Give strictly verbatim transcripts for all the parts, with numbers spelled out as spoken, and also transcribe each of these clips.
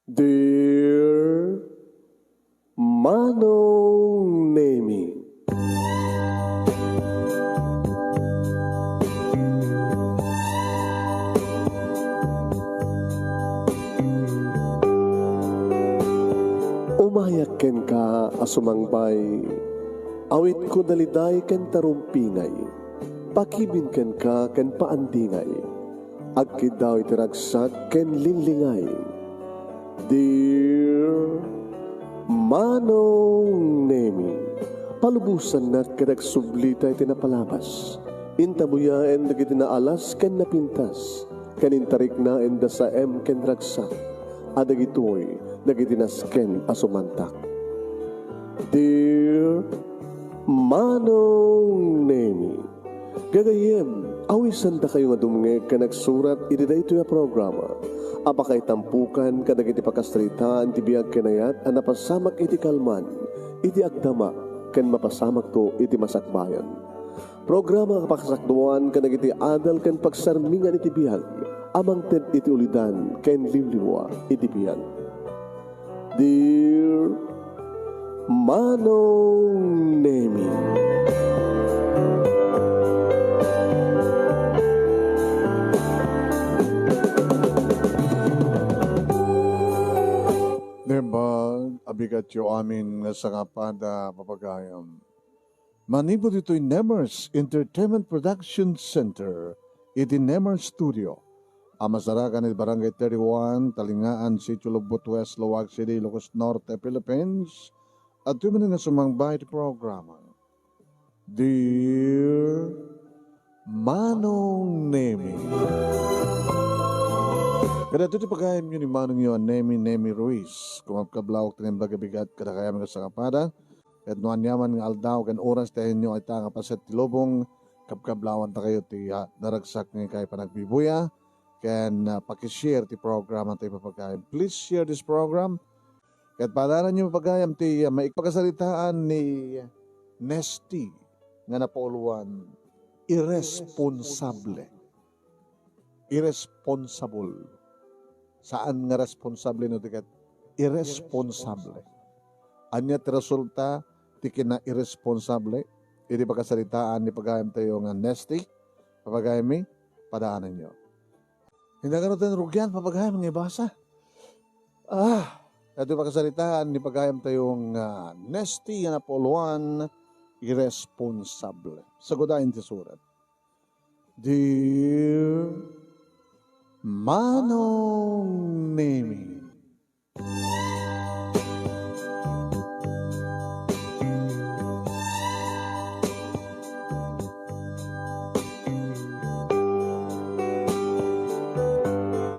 Dear Manong Nemi. Umayak kenka a sumangbay, awitko daliday ken tarumpingay, pakibin kenka ken paandingay, agkiddaw iti ragsak ken linglingay. Dear Manong Nemi, palubosannak ket agsublita iti napalabas. Intabuyaen dagiti naalas ken napintas, ken intariknaen da saem ken ragsak, a dagitoy dagiti nasken a sumantak. Dear Manong Nemi, gagayyem, awisandakayo nga dumngeg ken agsurat iti daytoy a programa a pakaitampokan kadagiti pakasaritaan ti biag ken ayat a napasamak iti kalman, iti agdama, ken mapasamakto iti masakbayan. Programa a pakasakduan kadagiti adal ken pagsarmingan iti biag a mangted iti ulidan ken liwliwa iti biag. Dear Manong Nemi. Naimbag a bigatyo amin nga sangapada, papagayam. Manipud ditoy Nemers Entertainment Production Center, iti Nemers Studio, a masarakan iti Barangay thirty-one, Talingaan, Sitio Lobbot West, Laoag City, Ilocos Norte, Philippines, adtoy manen nga sumangbay iti programa. Dear Manong Nemi. Kadagitoy ti pagayamyo ni Manongyo a Nemi, Nemi Ruiz. Kumakablaawak ti naimbag a bigat kadakayamin nga sangapada. Ket no aniaman nga aldaw ken oras ti ayanyo ita nga paset ti lubong, kabkablawantakayo ti, ah, naragsak nga ikay panagbibuya, ken, ah, paki-share ti programa tayo, papagayam. Please share this program. Ket padaananyo, papagayam, ti, ah, maipakasaritaan ni Nesty nga napauloan, irresponsable. Irresponsible. Saan nga responsable no di ket irresponsable. Ania ti resulta ti kinairresponsable? Iti pakasaritaan ni pagayamtayo nga Nesty, papagayammi, padaananyo. Hindi ka natin rugian, papagayam nga ibasa. Ah, ito pakasaritaan ni pagayamtayo nga Nesty nga napauloan, irresponsable. Sagudain ti surat. Dear Manong Nemi.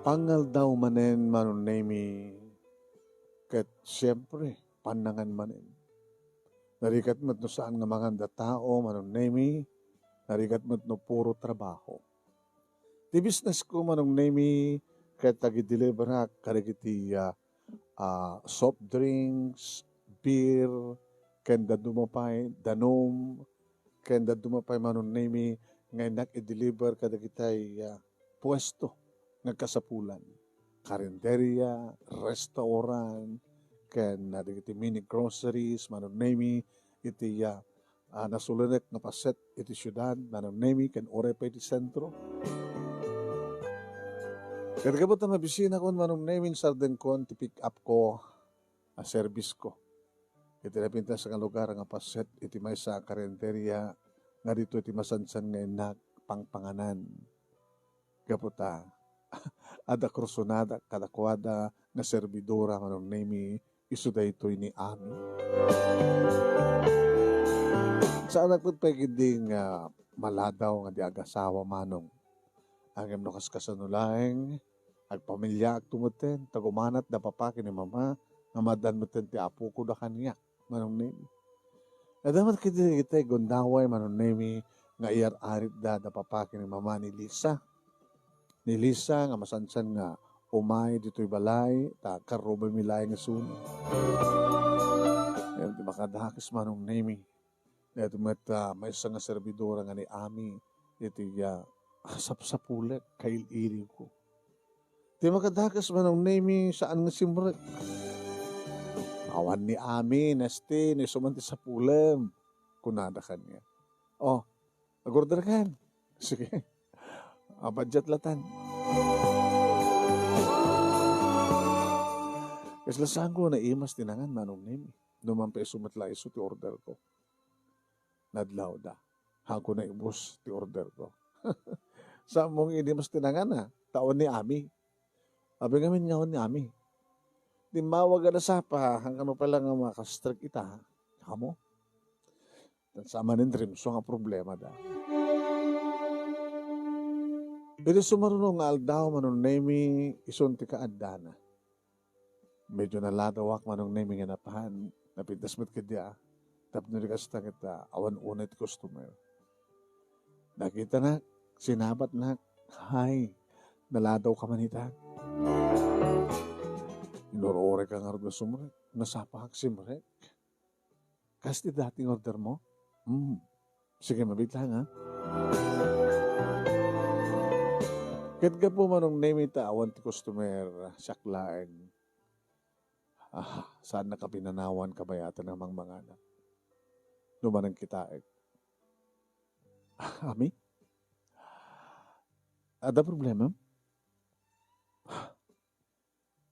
Pangaldaw manen, Manong Nemi, ket siempre, pannangan manen. Narigat met no saan nga manganda tao, Manong Nemi. Narigat met no puro trabaho. Ti business ko, Manong Nemi, ket agi-deliverak kadagiti, ah, ah, soft drinks, beer, ken dadduma pay danum, ken dadduma pay, Manong Nemi, nga innak i-deliver kadagitay, ah, puesto nga kasapulan. Karinderia, restaurant, ken, ah, dagiti mini groceries, Manong Nemi, iti, ah, ah, nasulinek nga paset iti siudad, Manong Nemi, ken uray pay iti sentro. Ket gapu ta mabisinakon, Manong Nemi, sardenkon ti pick-up ko a service ko iti napintas nga lugar nga paset iti maysa a karinderia nga ditoy ti masansan nga innak pangpanganan. Gapu ta, adda kursunada kadakuada nga servidora, Manong Nemi, isu daytoy ni Ami. Saanak met pay ketdi nga maladaw nga di agasawa, Manong. Ngem no kaskasano laeng, agpamiliaak tumeten, ta gumanat da papa ken ni mama, nga maaddaan meten ti apoko da kaniak, Manong Nemi. Adda met ketdi dagiti gundaway, Manong Nemi, nga iyar-aritda da papa ken ni mama ni Lisa. Ni Lisa nga masansan nga umay ditoy balay, ta karrubami laeng nga suna. Ngem ti makadakes, Manong Nemi, daytoy met, ah, maysa nga servidora nga ni Ami iti, ah, sapsapulek, kail-iliwko. Ti makadakes, Manong Nemi, saan nga simrek. Awan ni Ami, Nesty, no isu man ti sapulem, kunada kaniak. O, agorderkan. Sige. A, budget latan. Kasla saanko naimas ti nangan, Manong Nemi. No man pay isu met la isu ti orderko. Nadlawda. Haanko naibus ti orderko. Saanmo nga inimas ti nangan, a, ta awan ni Ami. Abi ngamin nga awan ni Ami. Immawag a nasapa, haanka pay la nga makastrek ita, ha? Kamo? Tan sa manen dreams nga problemada. Iti sumaruno nga aldaw, Manong Nemi, isun ti kaaddana. Medio naladawak, Manong Nemi, nga napan. Napintas met ketdi, a. Tapno di kasta ket, a, awan unay ti customer. Nakitanak, sinabatnak, hay, naladawka man ita. Inur-urayka ngarud nga sumrek, nasapaka simrek. Kas ti dating ordermo? Hmm. Sige, mabitlang, a. Ket gapu, Manong Nemi, ta awan ti customer, siak laeng. A, saannaka pinanawan kabayatan nga mangmangana. No manang kitaek. Ami? Adda problemam?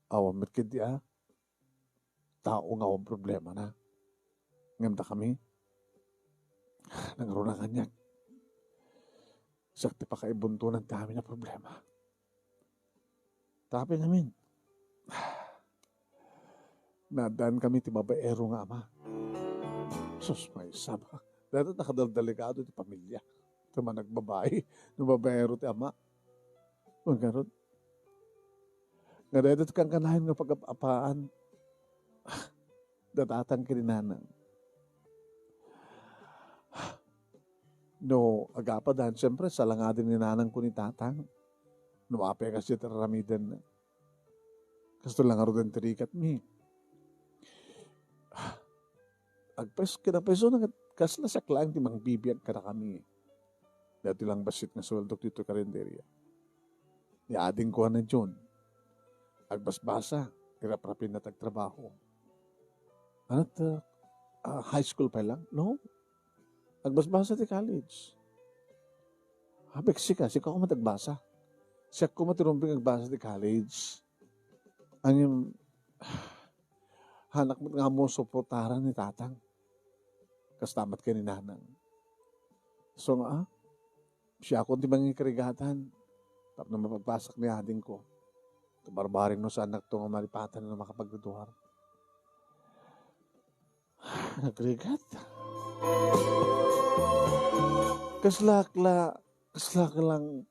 Awan met ketdi, a. Tao nga awan problemana. Ngem dakami, nangruna kaniak. Siak ti pakaibuntonan ti amin a problema. Tapno ngamin, naaddankami ti babaero nga ama. Sus, maysa ba? Dayta nakadaldaligado ti pamilia. Ti managbabai, no babaero ti ama. Ngarud, nga dayta ti kankanayon nga pagap-apaan. Dadatang ken ni nanang. No agapadan, siempre, salangaden ni nanangko ni tatang. No apay a kasdiay ti ar-aramidenna. Kastoy la ngaruden ti rigatmi. Agpayso, kinapayso na ket kasla siak laeng ti mangbibiag kadakami. Daytoy lang bassit nga suweldok ditoy karinderya. Ni adingko a ni June, agbasbasa, iraprapinna ti agtrabaho. Ania ta, a, high school pay lang? No. Agbasbasa ti college. Apay, sika, sika koma ti agbasa. Siak koma ti rumbeng agbasa ti college. Ngem, haanak met nga ammo suportaran ni tatang. Kasta met ken ni nanang. So nga, a, siakon ti mangikarigatan tapno mapagpasak ni adingko. Kabarbareng no saannakto nga malipatan no makapagduduar. Nagrigat. Kaslak la, kaslak lang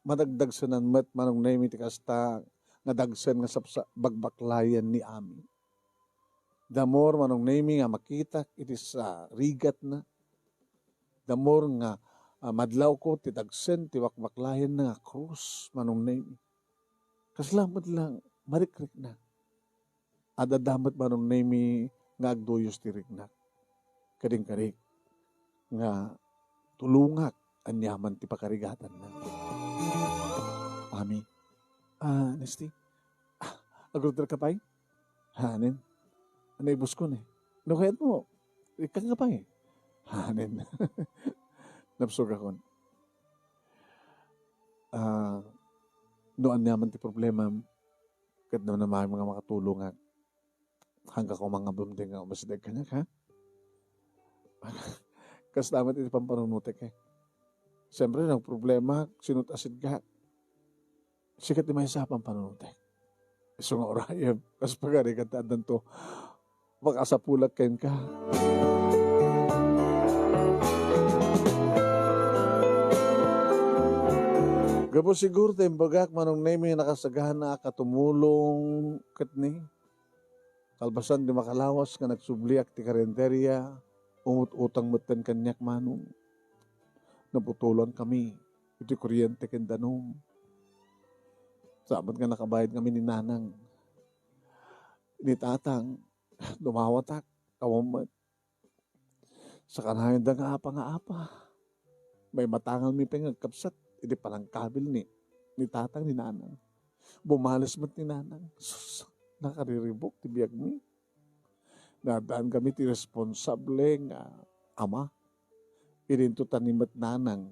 madagdagsenan met, Manong Nemi, ti kasta nga dagsen nga sapsa-, bagbaklayen ni Ami. The more, Manong Nemi, nga makitak iti sa rigatna, the more nga, a, madlawko ti dagsen ti bakbaklayenna nga krus, Manong Nemi. Kasla met lang marikrikna. Adda met, Manong Nemi, nga agduyos ti riknak. Kadinkarik nga tulongak aniaman ti pakarigatanna. Ami. A, Nesty. A, agorderka pay? Hanen. Naibuskon e. No kayatmo, ikkan nga pay. Hanen. Napsugakon. A, no aniaman ti problemam, ket namnamaem nga makatulongak. Haanka koma nga bumdeng nga umasideg kaniak, ha? Kasta met iti pampanunotek, e. Siempre, nagproblema, sinut asidka. Sika ti maysa a pampanunotek. Isu nga urayem, kas pagarigan ta addanto makasapulak kenka. Gapu siguro ta imbagak, Manong Nemi, nakasagana a tumulong ketdi. Kalpasan ti makalawas nga nagsubliak ti karinderya, umut-utang metten kaniak, Manong. Naputolankami iti kuryente ken danum. Sa met nga nakabayad ngamin ni Nanang. Ni Tatang, dumawatak, awan met. Sakanayonda nga apa nga apa. Maimatanganmi pay nga agkabsat iti panangkabil ni, ni Tatang ni Nanang. Bumales met ni Nanang. Sus, nakariribuk ti biagmi. Naaddaan kami ti responsable nga ama. Idinto ta ni met Nanang.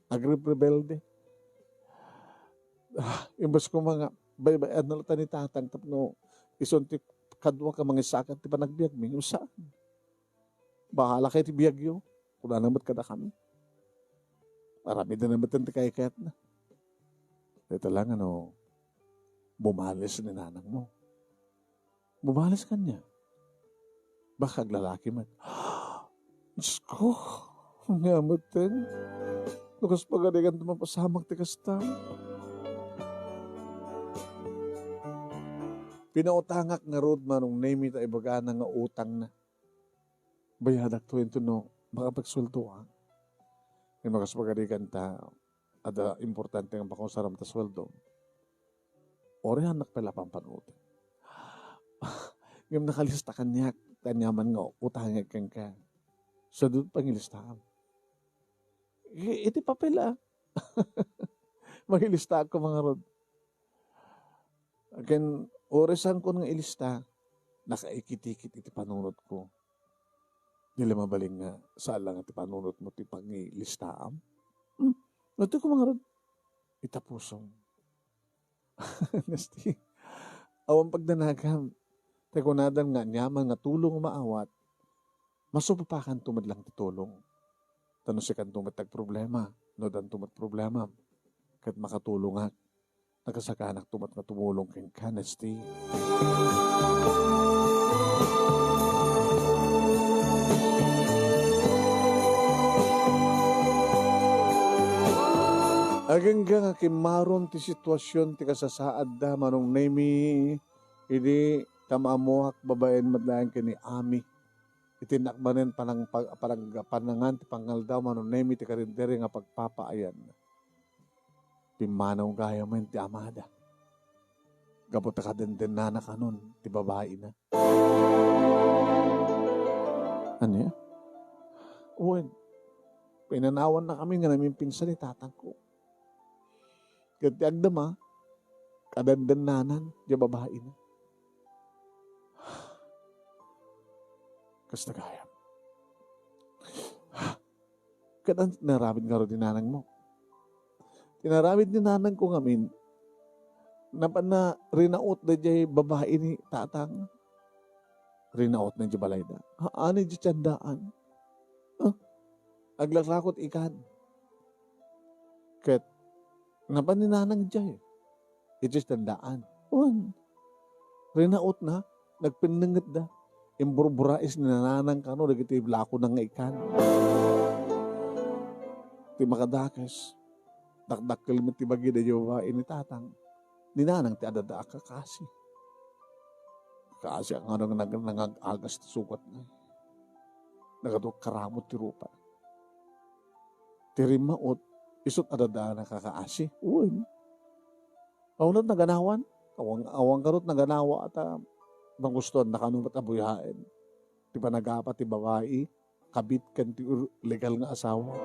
Agrebrebelde. Ah, imbes ko mga, baybay-an na latta ni Tatang tapno isun ti kadua ka mangisakit ti panagbiagmi. Saan? Bahala kayo ti biagyo. Kunana met kadakami. Aramiden na met ti kayatna. Dayta lang, ano, bumales ni Nanang mo. Bumales kanya. Baka aglalaki met. Diyos ko, nga meten. Lukas pagarigan ti mapasamak ti kasta. Pinautangak ngarud, Manong Nemi, ta ibagana nga utangna. Bayadak to inton no makapagsueldoak. Ngem kas pagarigan ta, adda importante nga makiusaram ta sueldo. Uriannak pay la pampanutang. Ngem nakalista kaniak, ta aniaman nga utangek kenka. Sadut pangilistaam. I-, iti papel, ah. Mangilistaak ko mangarud. Ken, urisanko nga ilista, nakaikit-ikit iti panunotko. Di la mabalin nga saan la nga ti panunotmo ti pangilistaam? Hmm, no, ti kumangarod, ita pusom. Nasti, awan pagdanagam. Tay kunadan nga aniaman nga tulong maawat, masupapakanto met lang ti tulong. Ta no sikanto met ti agproblema, no addanto met problema, ket makatulongak. Nakasakanak to met nga tumulong kenka, Nesti. Agingga nga kimmaron ti situasion ti kasasaadda, Manong Nemi, idi ta maammoak babaen met laeng ken ni Ami. Iti nakmanen panang-, pag-, panang-, panangan ti pangaldaw, Manong Nemi, ti karinderi nga pagpapaayan. Pimmanaw gayam ti amada. Gapu ta kadendennana kanon ti babaina. Ania? Wen, pinanawannakami nga namimpinsan ni tatangko. Ket ti agdama, kadendennanan ti babaina. Kasta gayam. Ket an-, naramid ngarud ni nanangmo. Ti naramid ni nanangko ngamin, napanna rinautda diay babai ni tatang. Rinautna diay balayda. Haan, diay tiandaan. Ah, aglaklakot ikan. Ket napan ni nanang diay. Iti tiandaan. Wen. Rinautna, nagpennengetda. Imburburais ni nanang kano dagiti lakona nga ikan. Ti makadakes, dakdakkel met ti bagi daydi babai ni tatang. Ni nanang ti adda a kakasi. Kakasi nga nang-, nang-, nangag-agas ti sugatna. Nagadu karamut ti rupa. Ti rimmaut, isut adda a nakakaasi. Wen. Awan met naganawan. Awan, awan garud naganawa ta magustuanna kano met a buyaen. Ti panagapa ti babai, kabit ken ti ur-, legal nga asawa.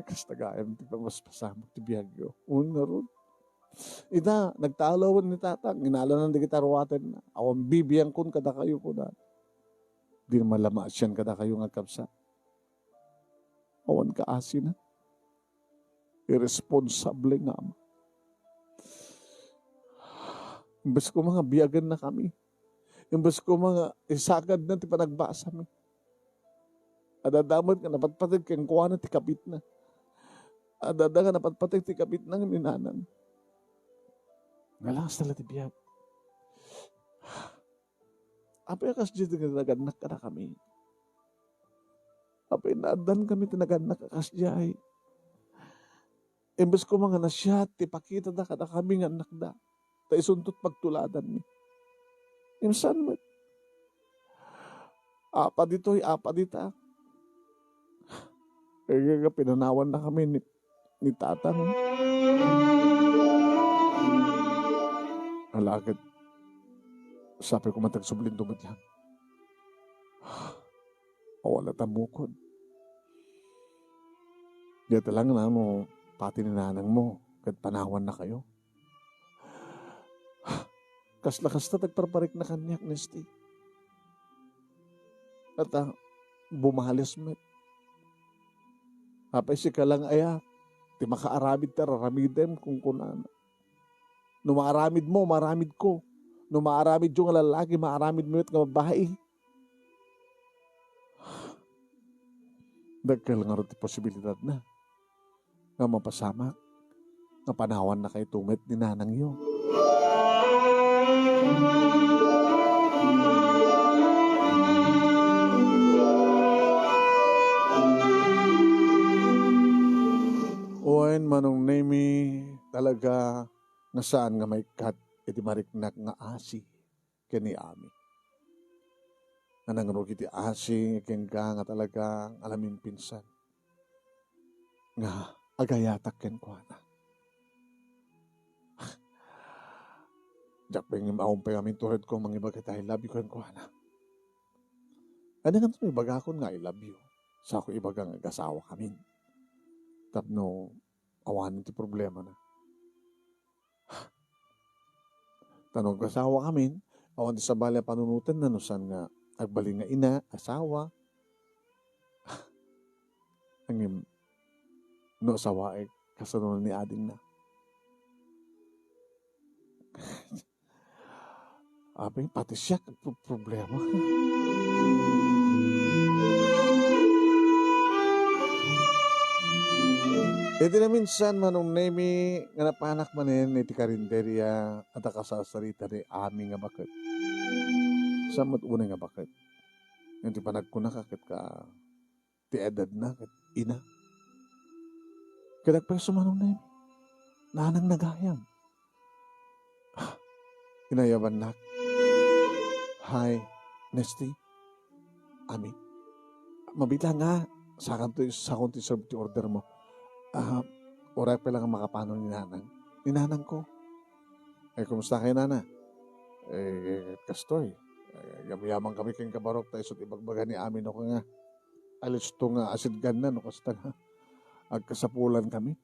Kasta gayam ti pamaspasamak ti biagyo. Wen ngarud. Ita, nagtalawen ni tatang, inalanan dagiti aruatenna. Awan bibiangkon kadakayo, kuna. Di man la maasian kadakayo nga agkabsat. Awan kaasina. Irresponsable nga ama. Imbes ko mga biaganna kami. Imbes ko mga isakadna ti panagbasami. Adda met nga napatpateg kenkuana ti kabitna. Adda nga napatpateg ti kabitna nga ni nanang. Nga laas na la ti biag. Apay a kasdiay ti nagannak kadakami? Apay naaddan kami ti nagannak a kasdiay? Imbes koma nga nasiat ti pakitada kadakami nga annakda, ta isunto ti pagtuladanmi. Ngem saan met. Apa ditoy, apa dita. Kaya pinanawannakami ni, ni tatang. Ala ket, sapay ko man ti agsublinto met lang. Awan la ta mukod. Dayta lang no pati ni nanangmo ket panawannakayo. Kasla kasta ti agparparikna kaniak, Nesty. Ket, ah, bumales met. Apay, sika lang aya ti makaaramid ti ar-aramidem, kunkunana. No maaramidmo, maaramidko. No maaramidyo nga lallaki, maaramidmo met nga babbai. Dakkel ngarud ti posibilidadna nga mapasamak nga panawannakayto met ni nanangyo. Wen, Manong Nemy, talaga nga saan nga maikkat iti mariknak nga asi ken ni Ami. Nga nangrugi ti asi kenka nga talaga nga namimpinsan nga agayatak kenkuana. Diak pay ngem awan pay amin turedko mangibaga ti "I love you" kenkuana. Ania ngarud no ibagakon nga "I love you"? Saanko ibaga nga agasawakamin. Tapno awanen ti problemana. Ta no agasawakamin, awan ti sabali a panunotenna no saan nga agbalin nga ina, asawa. Ngem no asawaek, kasano ni adingna? Apay, pati siak agproproblema. Iti naminsan, Manong Nemy, nga napanak manen iti karinderia, adda kasarsarita ni Ami nga baket. Saan met unay nga baket? Iti panagkunaka ket ka, ti edadna ket ina. Ket agpayso, Manong Nemy, nanangna gayam. Ah, inayabannak. Hi, Nesty. Ami. Mabiit la nga, sakanto, sakon ti serve ti order mo. Ah, uray pay la nga makapanon ni nanang. Ni nanangko. Eh, kumusta kayo, nana? Eh, kastoy. Eh, yamyaman kami ken kabarok, ta isu ti ibagbaga ni Ami no nga alisto nga asidganna no kasta nga agkasapulan kami.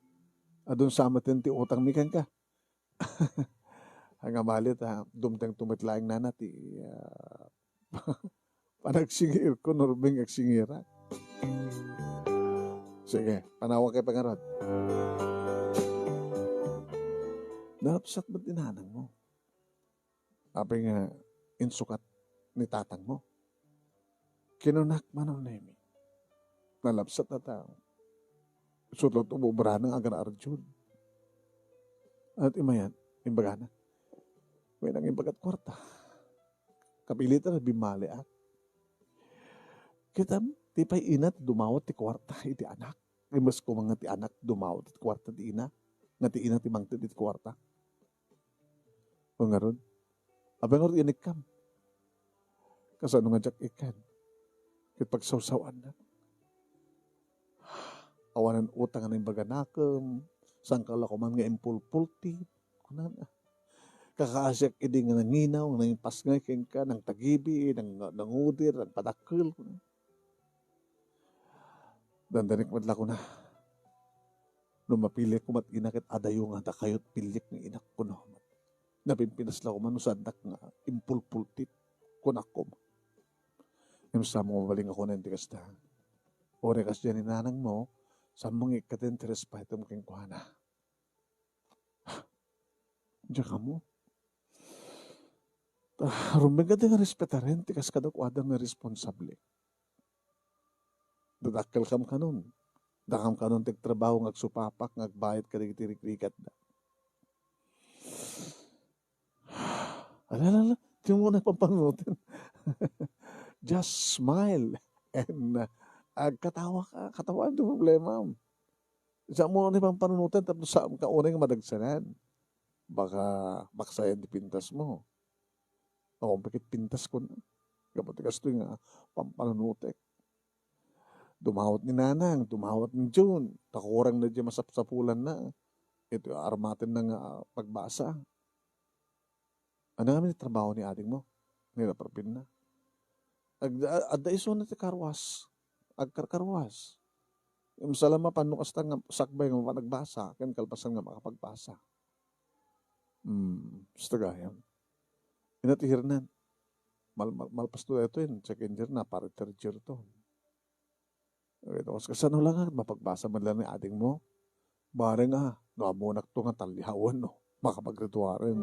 Adun sa maten ti utang mi kenka. Nga malit, ha, dumteng tumet laeng nana ti, ah, panagsingirko, nurbing agsingirak. Sige, panawag kay pangarad. Nalapsat met ni nanang mo. Apay nga insukat ni tatang mo. Kinunak, Manong Nemy. Nalapsat a tao. Sutlo to bubrana nga agar-arjud. At imayat, imbagana. May nang imbagat kwarta. Kapilitan na bimaliak. Kita, ti pay ina ti dumawat ti kwarta iti anak. Imbes ko nga ti anak dumawat ti kwarta ti ina. Nga ti ina ti mangted iti kwarta. O ngarud, apay ngarud inikkam? Kasano nga diak ikkan? Ket pagsawsaw-annak. Awanan utang nga naimbaganakem, sangkal la koman nga impulpultit, kunana. Kakaasiak idi nga nanginaw, nangipasngay kenka, nangtagibi, nang-, nangudir, nangpadakkel, kunana. Dandanek met la kuna. No mapiliek koma ti ina ket adayo nga dakayo ti piliek nga inak kuno met. Napimpinas la koma no saandak nga impulpultit, kunak koma. Ngem saan mo mabalin nga kunen ti kasta? Uray kasdiay ni nanang mo, saan mo nga ikkaten ti respetom kenkuana? Diak ammo. Ah, rumbeng kadi nga respetaren ti kas kadakuada nga responsable. Dadakkelkam kanon. Dakam kanon ti agtrabaho nga agsupapak nga agbayad kadagiti rikrikatda. Ala, ala, ala. Di mo na pampanunutin. Just smile and, uh, agkatawa ka. Katawan ti problema. Sa mo na pampanunutin tapos saan ka unay nga madagsanan. Baka baksayan ti pintas mo. Awan pay ket pintas kuna. Gapu ti kastoy nga pampanunotek. Dumawat ni Nanang, dumawat ni Jun. Ta kurang na diay masapsapulanna. Iti armatenna nga pagbasa. Ania ngamin ti trabaho ni adingmo? Ni Raparpinna. Ag-, a-, adda isuna ti car wash. Agkarkarwas. Ngem saan a mapan no kasta nga sakbay nga mapanagbasa, ken kalpasan nga makapagbasa. Hmm, basta gayam. Ina ti Hernan. Mal-, mal-, malpasto daytoy, second year na, pare third year to. Okay, tapos kasano lang nga mapagbasa man lang ni adingmo? Bareng a, no ammonakto nga talliawen, no? Makapagriduaren.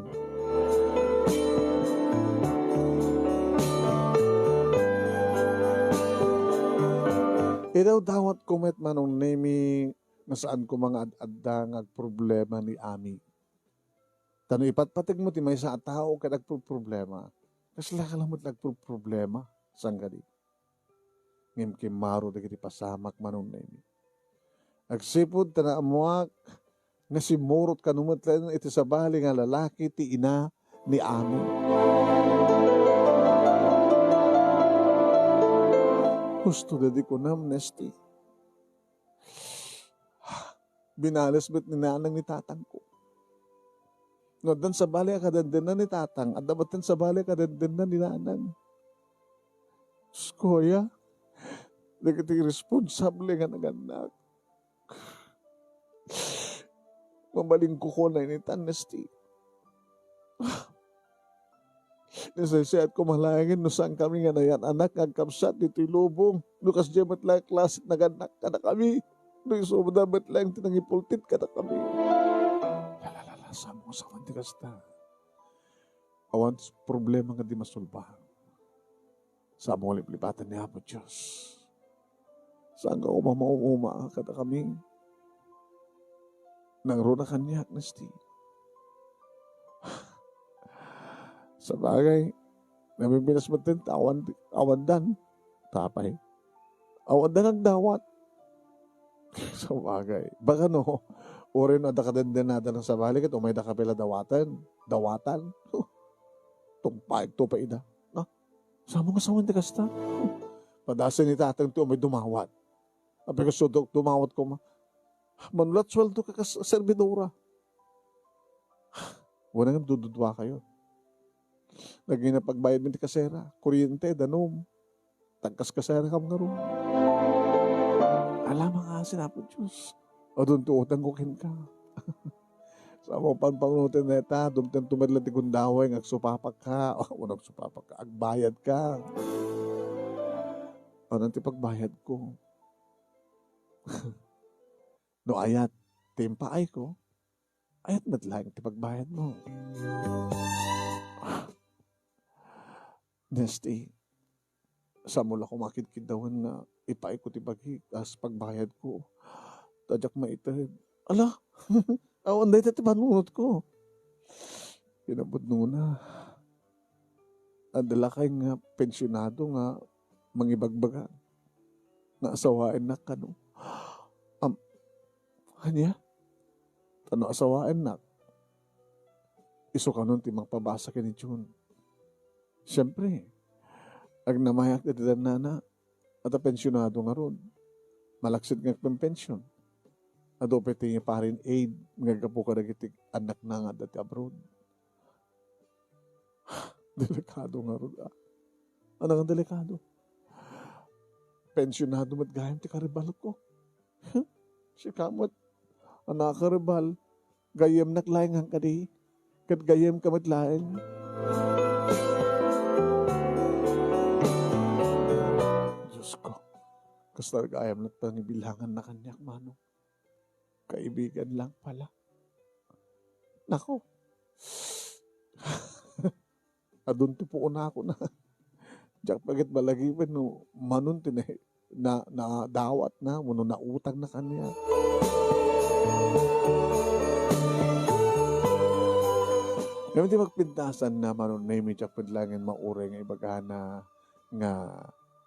Idawdawatko met, Manong Nemi, nga saan koma nga ad-adda nga agproblema ni Ami. Ta no ipatpategmo ti maysa a tao ket agproproblema, kasla ka lamet la agproproblema, saan kadi? Ngem kimmaro dagiti pasamak, Manong Nemi. Agsipud ta naammoak nga simmurot kano met laeng iti sabali nga lalaki ti ina ni Ami. Husto daydi kunam, Nesty. Binales met ni nanang ni tatangko. No addan sabali a kadendenna ni tatang, adda met sabali a kadendenna ni nanang. Sus, kuya, dagiti responsable nga nagannak. Mabalinko koma initan, Nesty. Nasaysayat koma laengen no saan kami nga nayan-anak nga agkabsat ditoy lubong. No kasdiay met laeng klase ti nagannak kadakami. No isu met laeng ti nangipultit kadakami. La, la, la, la, saan mo sawen ti kasta? Awan problema nga di masolba. Saan mo liplipatan ni Apo Dios. Saan ka koma maum-uma kadakami? Nangruna kaniak, Nesty. Sabagay, namiminas met ti awan, awandan. Tapay. Awandan agdawat. Sabagay. Baka no, uray no adda kadendennada nga sabali ket umayda ka pay la dawatan. Dawatan. Tungpaek to pay ida. Na? Saan mo nga sawen ti kasta? Padasay ni tatang ti umay dumawat. Apay, kas dumawat koma. Manulat sueldo ka kas serbidora. Wen, ngem dududuakayo. Nagingga pagbayad mi ti kasera, kuryente, danum. Tagkaskasera kam ngarud. Ala, mangaasin, Apo Dios. Adun ti utangko kenka. Saan mo panpanunotennata, dumteng tumedla ti gundaway nga agsupapakka. Wenno agsupapakka, agbayadka. Awan ti pagbayadko. No ayat ti impaayko, ayat met laeng ti pagbayadmo. Nesty, saan mo la koma kidkiddawen nga ipaayko ti bagi kas pagbayadko. Ta diak maited. Ala, awan dayta ti panunotko. Kinapudnona. Adda lakay nga pensionado nga mangibagbaga nga asawaennak kano. Am, ania? Ta no asawaennak, isu kanon ti mangpabasa ken ni June. Siempre, agnamayak daydi dannana, adda pensionado ngarud. Malaksid nga agpenpension. Adu pay ti foreign aid nga aggapu kadagiti annakna nga adda ti abroad. Delikado ngarud, a. Ania nga delikado? Pensionado met gayam ti karibalko. Sika met, a, nakaribal, gayyemnak laeng kadi, ket gayyemka met laeng. Diosko, kasta gayam met pangibilanganna kaniak, Manong. Kaibigan lang pala. Nako. Adun ti puonakon. Diak pay ket balagipen no manon ti na, na, nadawatna wenno nautangna kaniak. Ngem ti mapintasanna, Manong Nemi, diak met laeng mauray nga ibagana nga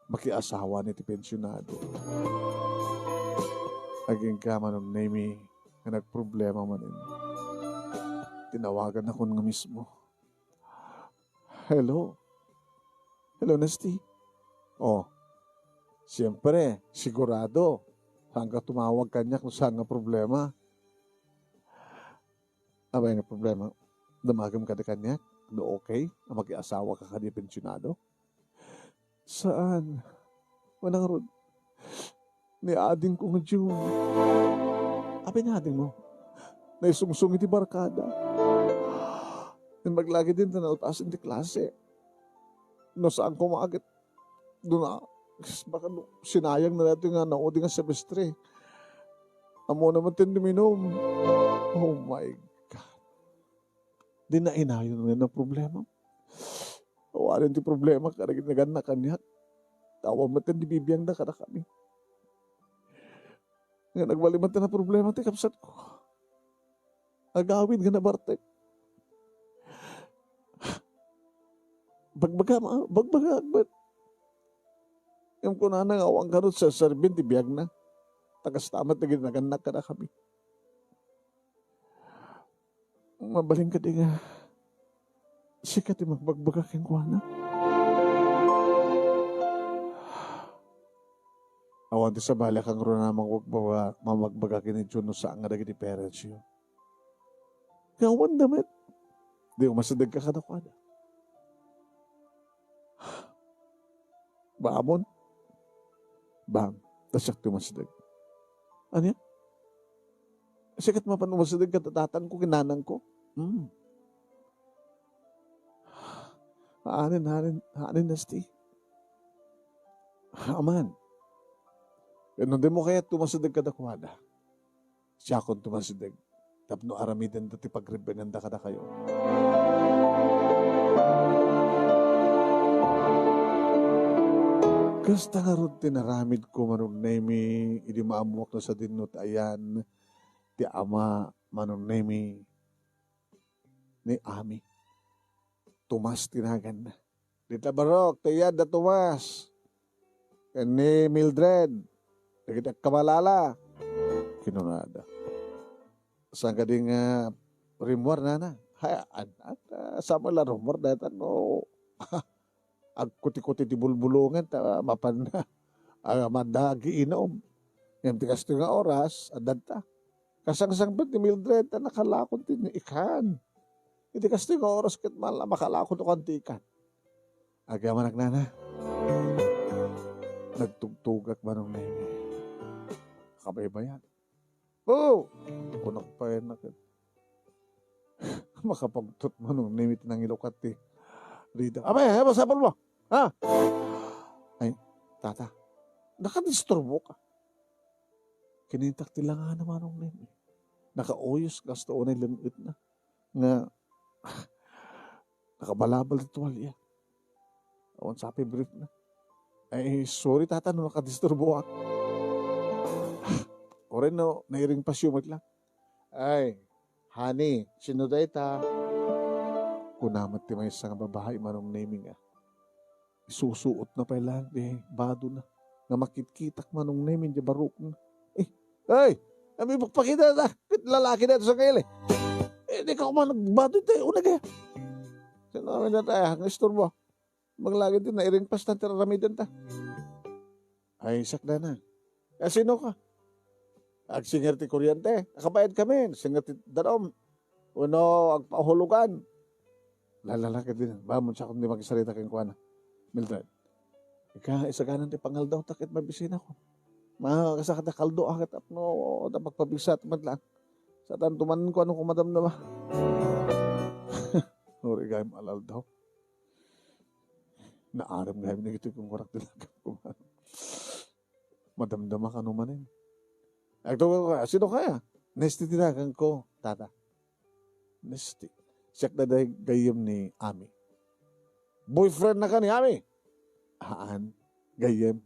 makiasawa ni ti pensionado. Agingga, Manong Nemi, nga nagproblema manen. Tinawagannakon nga mismo. Hello? Hello, Nesty? Oh, siempre, sigurado. Saanka tumawag kaniak no saan nga problema? Apay nga problema? Dumagem kadi kaniak? No okay? A, makiasawaka kadi pensionado? Saan? Manang Rod, ni adingko nga June. Apay ni adingmo? Naisungsong iti barkada. Imbag la ketdin ta nautasen ti klase. No saan koma ket, duna, baka no, sinayang na daytoy nga naudi nga semestre. Ammona met ti uminom. Oh my God. Di nainayon nga naproblema. Awanen ti problema kadagiti nagannak kaniak. Ta awan met ti bibiangda kadakami. Nga nagbali met ti naproblema ti kabsatko. Agawid nga nabartek. Bagbaga, ma-, bagbaga, agbat. Ngem kunana nga awan kano ti serserbien ti biagna. Ta kasta met dagiti nagannak kadakami. Mabalin kadi nga sika ti magbagbaga kenkuana? Awan ti sabali a kangruna a magbagbaga, mamagbaga ken ni Jun no saan nga dagiti parentsyo. Nga awan da met. Di umasidegka kadakuada. Baamon? Bang, ta siak ti umasideg. Ania? Sikat mapan umasideg ken tatangko ken nanangko? Hmm. Haanen, haanen, haanen, Nesty. Aman. Ken no dimo kayat umasideg kadakuada, siakon ti umasideg tapno aramidenda ti pagrebenganda kadakayo. Kasta ngarud ti naramidko, Manong Nemi, idi maammoak no sadino ti ayan ti ama, Manong Nemi, ni Ami. Tomas ti naganna. Dita barok, ti iyad da Tomas. Ken ni Mildred, dagiti agkamalala. Kinunada. Saan kadi nga rimmuar, nana? Hay, an-, an-, saan la rimmuar dayta no agkuti-kuti ti bulbulongan ta mapan, ah, manda agiinum. Ngem ti kastoy nga oras, adda ta. Kasangsangpet ni Mildred ta nakalakon ti ikan. Iti kastoy nga oras ket mala makalakon ti ikan. Agyamanak, nana. Nagtugtugak, Manong Nemi. Kabaybayan. Oh! Kunak pay na ket. Makapagtut, Manong Nemi, ti nangilukat ti rida. Abay, ay, masapul mo. Ha? Ay, tata. Nakadisturbo ka. Kinitak ti langana, Manong Nemi. Nakauyos kasta unay leng-etna. Nga, nakabalabal ti tuwalya. Awan sa pay brief na. Ay, sorry, tata, no nakadisturboak. Uray no, nairing pasyo met lang. Ay, honey, sino dayta? Kuna met ti maysa nga babai, Manong Nemi, nga isusuotna pay lang ti badona nga makitkitak, Manong Nemi, diay barokna. Eh, ay, ami, pakpakita ta. Ket lalaki dayta sa kaili. Eh, di ka kuman nagbado tayo, una kaya. Sino kami na tayo, nga istorbo? Maglagi din, nairing pas na ti aramidenta. Ay, sakda na. Eh, sino ka? Agsinger ti kuryente. Nakabayad kami. Singer ti danom. Uno, agpahulugan. Lalala ka din. Bamon siya kung di makisarita keng kuana. Mildred. Ika, isaganan ti pangaldaw ta ket mabisina ko. Makasakit a kaldo, akat apno, ta pagpabisa, ta madla. Sa tanto man ko, ano ko madamdama. Uri gayam alaldaw. Naarem gayam ni ito kung kurak ti lagam ko. Madamdama ka no manen. Agto ka, sino kaya? Nesty ti nagan ko, tata. Nesty. Siak da day gayyem ni Ami. Boyfriend na ka ni Ami? Haan, gayyem.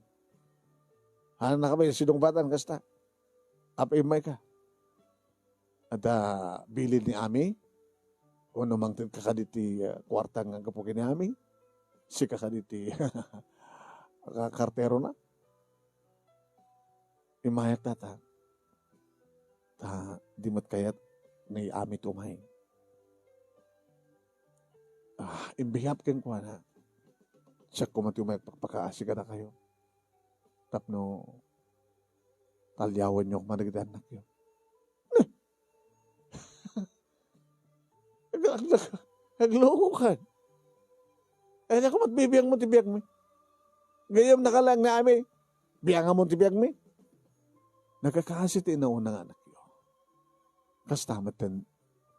Haan na kami, sinungbatan kasta. Apa imay ka? Adda bilin ni Ami? Wenno mangted ka kaditi, ah, kuarta nga gapu ken ni Ami? Sika kaditi ka-, kartero na? Imayak, tata. Ta, di met kayat ni Ami tumay. Ah, in behalf kenkuana, siak koma ti umayak pakpakaasi kadakayo. Tapno talyawanyo koma dagiti annakyo. Ag-, ag-, aglokokan. Ay, naku, mat bibiangmo ti biagmi. Gayyem nakalang ni Ami. Biangamon ti biagmi. Nagkakaasi ti inauna nga anakyo. Kasta met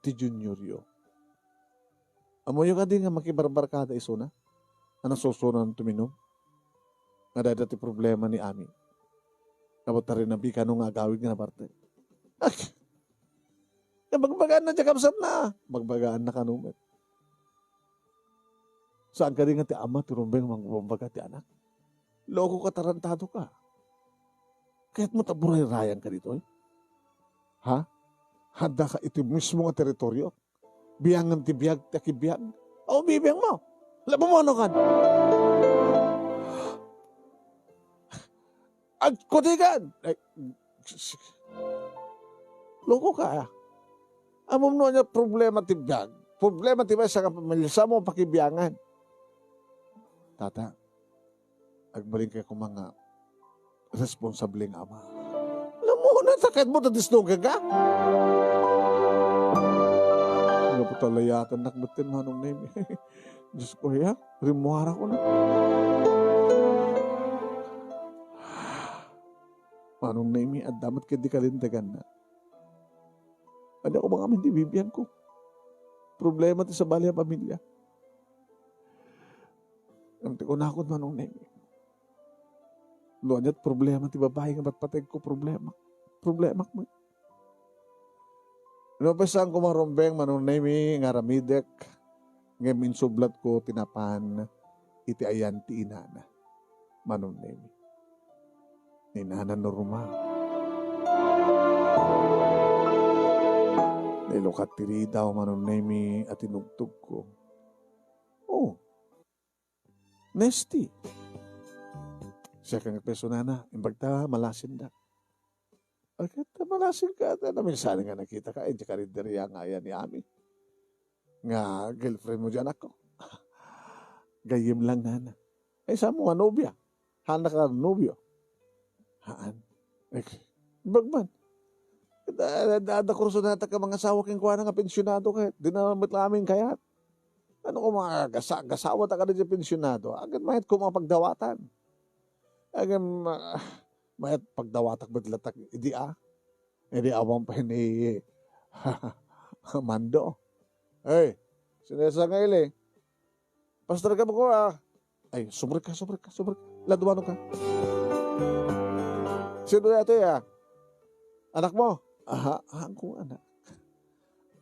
ti junioryo. Ammoyo kadi nga makibarbarkada isuna? A nasusuronan tuminom? Nga dayta ti problema ni Ami. Apo ta rinabi kano nga agawid nga nabartek. Ak! Nga bagbagaan na diay kabsatna. Bagbagaan na kano met. Saan kadi nga ti ama ti rumbeng mangbabbaga ti anak? Loko ka, tarantado ka. Kayatmo ta burayrayan ka ditoy? Ha? Handa ka iti mismo nga teritorio? Biangan ti biag ti akibiag? O, bibiang mo. Labamono kan. Agkutigan! Ay, loko ka, ah. Ammom no ania problema ti biag? Problema ti maysa nga pamilya, saan mo pakibiangan? Tata, agbalin kay koma nga responsable nga ama. Lamuna, ta kayatmo ta disdonggen ka? Nga putalayatannak met ti Manong Nemi. Diyos ko, ya, rimmuarak na. Manong Nemi, adda met ket di kalinteganna. Ania koma ngamin ti bibiangko? Problema ti sabali a pamilya. Ngem ti kunakon, Manong Nemi, no ania't problema ti babai nga patpategko, problema. Problemak met. No, pasaanko marumbeng, Manong Nemi, nga aramidek, ngem insublatko ti napan iti ayan ti inana, Manong Nemi. Ni Nana Norma. Nailukat ti ridaw, Manong Nemi, a tinugtogko. Oh, Nesty. Siak nga peso, Nana, imbag ta malasindak. Agay ta malasinka, ta naminsan nga nakitaka, eh, diay karinderia nga ayan ni Ami. Nga girlfriend mo diay anakko. Gayyem lang, Nana. Ay, saan mo nga nobia? Haan ka nobio? Haan. Eh, imbag man. Da, da, da, da kursunada ka mangasawa kenkuana nga pensionado ket, di na met lamin kayat. Ano ko mga gasa-, gasawa ta kada diay pensionado? Agay mayat ko mga pagdawatan. Agay ma-, mayat pagdawatak met latak idi, ah. Idi awan pa ni Mando. Hey, sinesa nga ili. Pastor ka ba ko, ah? Ay, sumrek ka, sumrek ka, sumrek ka. Ladwano ka. Sino ya to, ya? Anak mo? Aha, ang kong anak.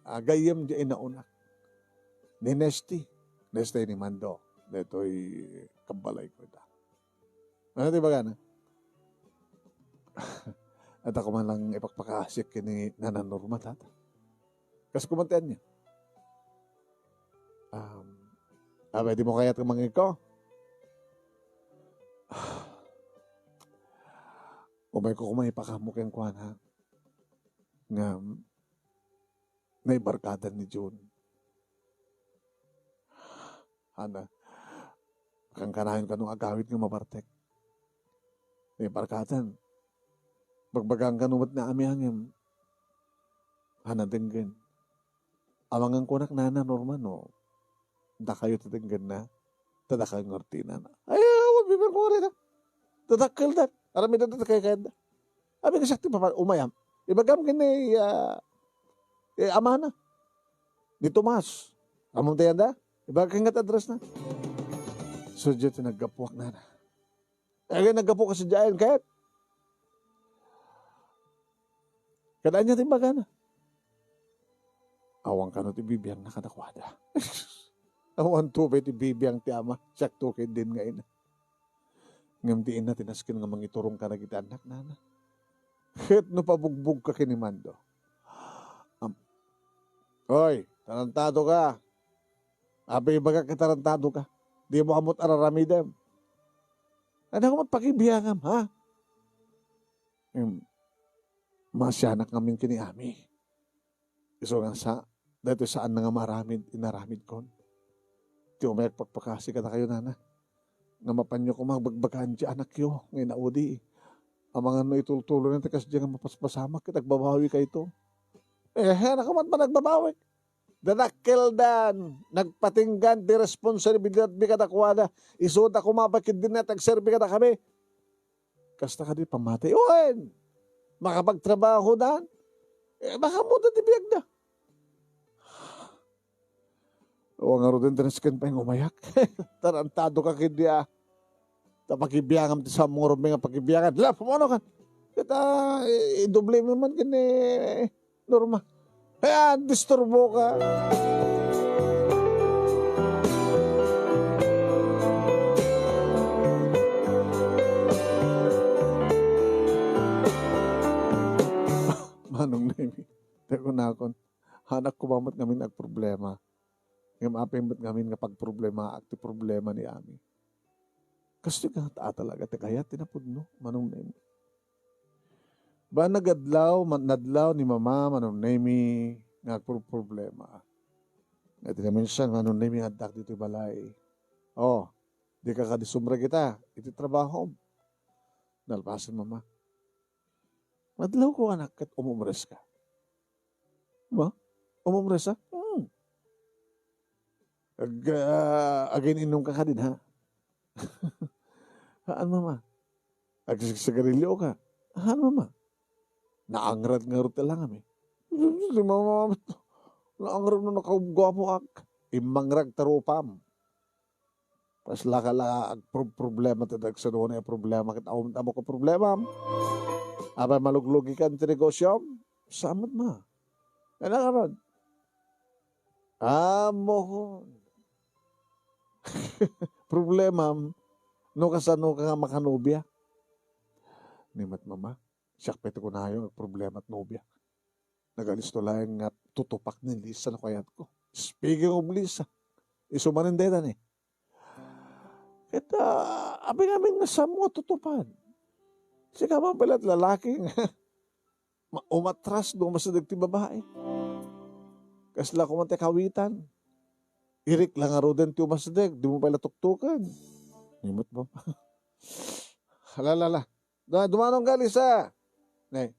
Ah, gayyem di inauna. Ni Nesty. Nesty ni Mando. Detoy kabalay ko ita. Ano ti bagana? At ako man lang ipakpakasik kini Nana Norma, tata. Kas kumantian niya. Um, abay, di mo kayat ka mangiko? Umay ko kumay pakamo kenkuana. Nga, naibarkada ni Jun. Ana, kankanayon kano agawid nga mabartek. Naibarkadan. Bagbagaan kano met ni Ami ngem. Ana, denggen. Amangan kunak, Nana Norma, no? Dakayo ti denggenna. Ta dakayo nga artinana. Ay, awan, bibiar ko rin, ah. Dadakkel dan. Aramid da, da, kay, kay, da. Abi nga siak ti papa-, umayam. Ibagam ken ni, ah, eh, amana. Ni Tomas. Amom tayo da? Ibagam ken nga ti address na. So, diay ti naggapuak, Nana. Agay naggapu ka sadiay ket. Kada ania ti imbagana? Awan kano ti bibiangna kadakuada. Awan to pay ti bibiang ti ama, siak to ketdin nga ina. Ngem ti ina ti nasken nga mangiturong kadagiti annak, Nana. Ket no pabugbog ka ken ni Mando. Am-, Oy, tarantado ka. Apay ibagak nga tarantado ka? Di mo amot araramidem. Ania koma ti pakibiangam, ha? Em, masianak ngamin ken ni Ami. Isu nga sa, daytoy saan na nga maaramid, inaramidkon. Ti umayak pakpakasi kadakayo, Nana. Nga mapanyo koma bagbagaan ti anakyo nga inaudi. Amangan no itultuloy na ti kasdiay nga mapaspasamak ket agbabawi kayto. Eh, ania koma ti panagbabawik? Dadakkeldan, nagpatinggan ti responsabilidadmi kadakuada. Isuda koma pay ketdin nga agserbi kadakami. Kasta kadi pamati? Wen! Makapagtrabahodan? Eh, baka ammoda ti biagda. Awan ngaruden ti nasken pay nga umayak. Tarantado ka ketdi, a. Ta pakibiangam ti saom nga rumbeng a pakibiangan. La, pumano ka. Ket, a, i-, idoblem man ken ni Norma. Kaya disturbo ka. Manong Nemi, ti kunakon, haannak koma met ngamin agproblema. Ngem apay met ngamin nga pagproblemaak ti problema ni Ami? Kastoy nga ta-, talaga ti kayat ti napudno, Manong Nemi. Ba, nagadlaw, man-, nadlaw ni Mama, Manong Nemi, nga agproproblema. Nga ti naminsan, Manong Nemi, addak ditoy balay. Oh, dika kadi sumrek ita iti trabahom. Nalpasen, Mama. Madlawko, anak, ket umumres ka. Ma? Umumres, ha? Hmm. Ag-, ah, agin-inom ka kadin, ha? Haan, Mama. Agsigarilyo ka. Haan, Mama. Naangrad ngarud ti langam, eh. Di, Mama, naangrad no nakaguapoak. Immangrag ta rupam. Kasla ka la agprob-, problema ti dagsanunay a problema ket awan ti ammok a problemam. Apay maluglugikan ti negosiom? Saan met, Ma? Kaya ngarud. Ammokon. Problemam, no kasano ka nga makanobia. Ni met, Mama, siak pay ti kunayo nga problema ti nobia. Nagalisto laeng nga tutupak ni Lisa no kayatko. Speaking of Lisa, isu manen dayta ni. Ket, ah, apay ngamin nga saanmo nga tutupan? Sika man pay la ti lalaki nga ma-, umatras no umasideg ti babai. Kasla koma ti kawitan. Irik la ngaruden ti umasideg, dimo pay la tuktoken. Ni met ba? Hala, hala, hala. Da-, dumanon ka, Lisa. Ne,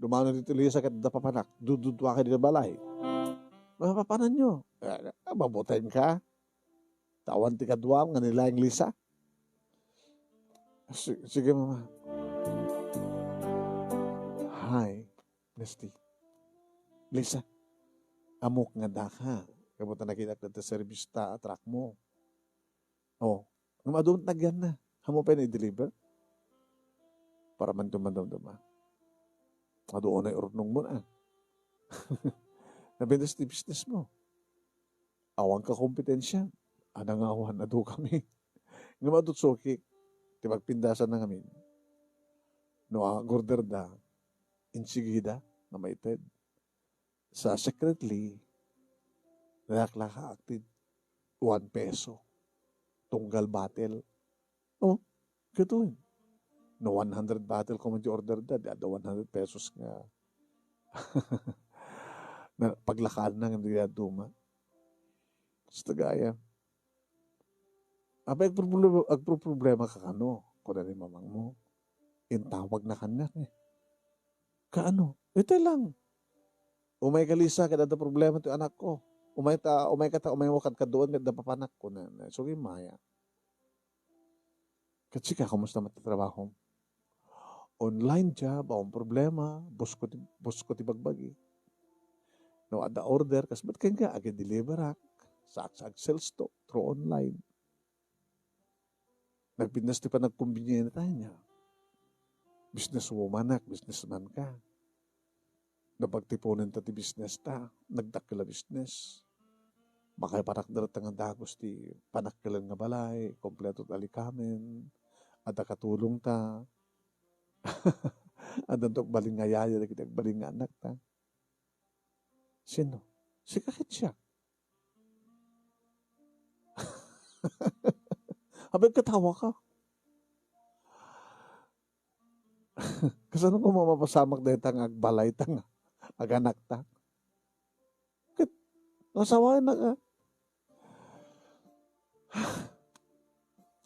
dumano ditoy Lisa ket adda papanak. Dududuaka ditoy balay. Mapapananyo. Eh, mabuteng ka. Ta awan ti kaduam nga ni laeng Lisa. Si-, sige, Mama. Hi, Nesty. Lisa, ammok nga addaka. Gapu ta nakitak dita service ta, truck mo. Oh, ngem adu met nagyanna. Ammom pay nga i-deliver? Para man dumdumduma. Adu unay urnongmo, a. Napintas ti business mo. Awan ka kompetensia. Adda nga awan, adu kami. Ngem adu ti sukik ti pagpindasanna ngamin. No ag-order da, insigida nga maited. Sa secretly, nalaklakaak ti one peso. Tunggal bottle. Oh, katoy. No one hundred bottle koma ti order da, di adda one hundred pesos nga na, paglakaanna nga di duma. Basta gaya. Apay agproblema, agproproblema ka kano, kuna ni mamangmo. Intawagna kaniak, eh. Kaano? Ita lang. Umay ka, Lisa, ket adda problema ti anakko. Umay ta, umay ka ta, umaymo kadkaduan ket adda papanak, kunana. So, maya. Ket sika, kumusta met ti trabahom? Online job, awan problema, boss ko ti, boss ko ti bagbagi. No adda order, kas met kenka, agi-deliverak, sa, sa ag-sales to, through online. Nagpintas ti panagkombiniyenta ania. Businesswoman-ak, businessman ka. Napagtiponenta ti business ta, nagdakkel a business. Makaipanak da reta nga dagus ti panakkelen nga balay, kompleto ti alikamen, adda katulong ta. Addanto agbalin nga yaya dagiti agbalin nga annak ta. Sino? Sika ket siak. Apay katawa ka? Kasano koma mapasamak dayta nga agbalay ta nga aganak ta? Ket nasawanak a.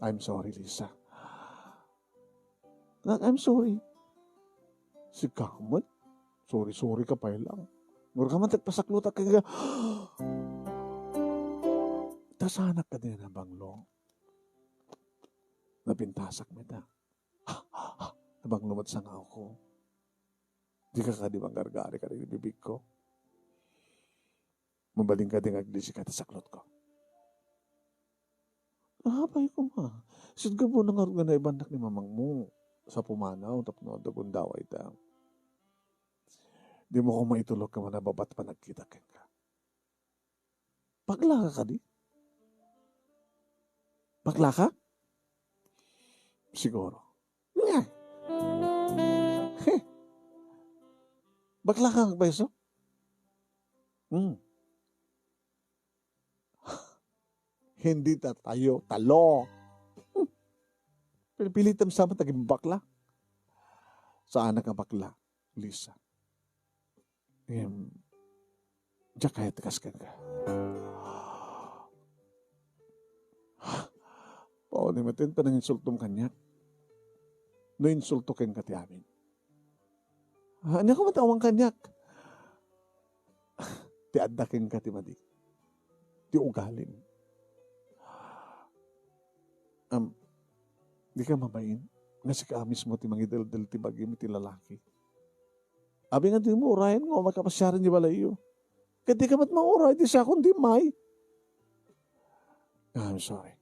I'm sorry, Lisa. Nga, I'm sorry. Sika met, sorry-sorry ka pay lang. Ngura ka man ti agpasaklutak ka. Ta saanak kadi nga nabanglo. Napintasak met a. Nabanglo met sangawko. Dika kadi manggargari kadagiti bibigko? Mabalin kadi nga aglisika ti saklotko? Apay koma. Sut gapu na ngarud nga naibannak ni mamangmo sa pumanaw tapno adda gundawayda. Dimo koma itulok nga manababat panagkita kenka. Baklaka kadi? Baklaka? Siguro. Nya. Heh. Baklaka nga agpayso? Hmm. Hindi ta tayo talo. Hmm. Pinipilitam sa amin taging bakla. Saan ka bakla, Lisa? Em, diak kayat kas kenka. Pauli met ti pananginsultom kaniak. No insulto kenka ti amin. Ah, ania koma ti awan kaniak? Ti adda kenka ti madi. Ti ugalim. Am, dika mabain nga sika mismo ti mangideldel ti bagim iti lalaki. Abi nga dimo urayen nga umaykay a pasiaren idiay balayyo. Ket dika met mauray idi siakon diay immay. Ah, I'm sorry.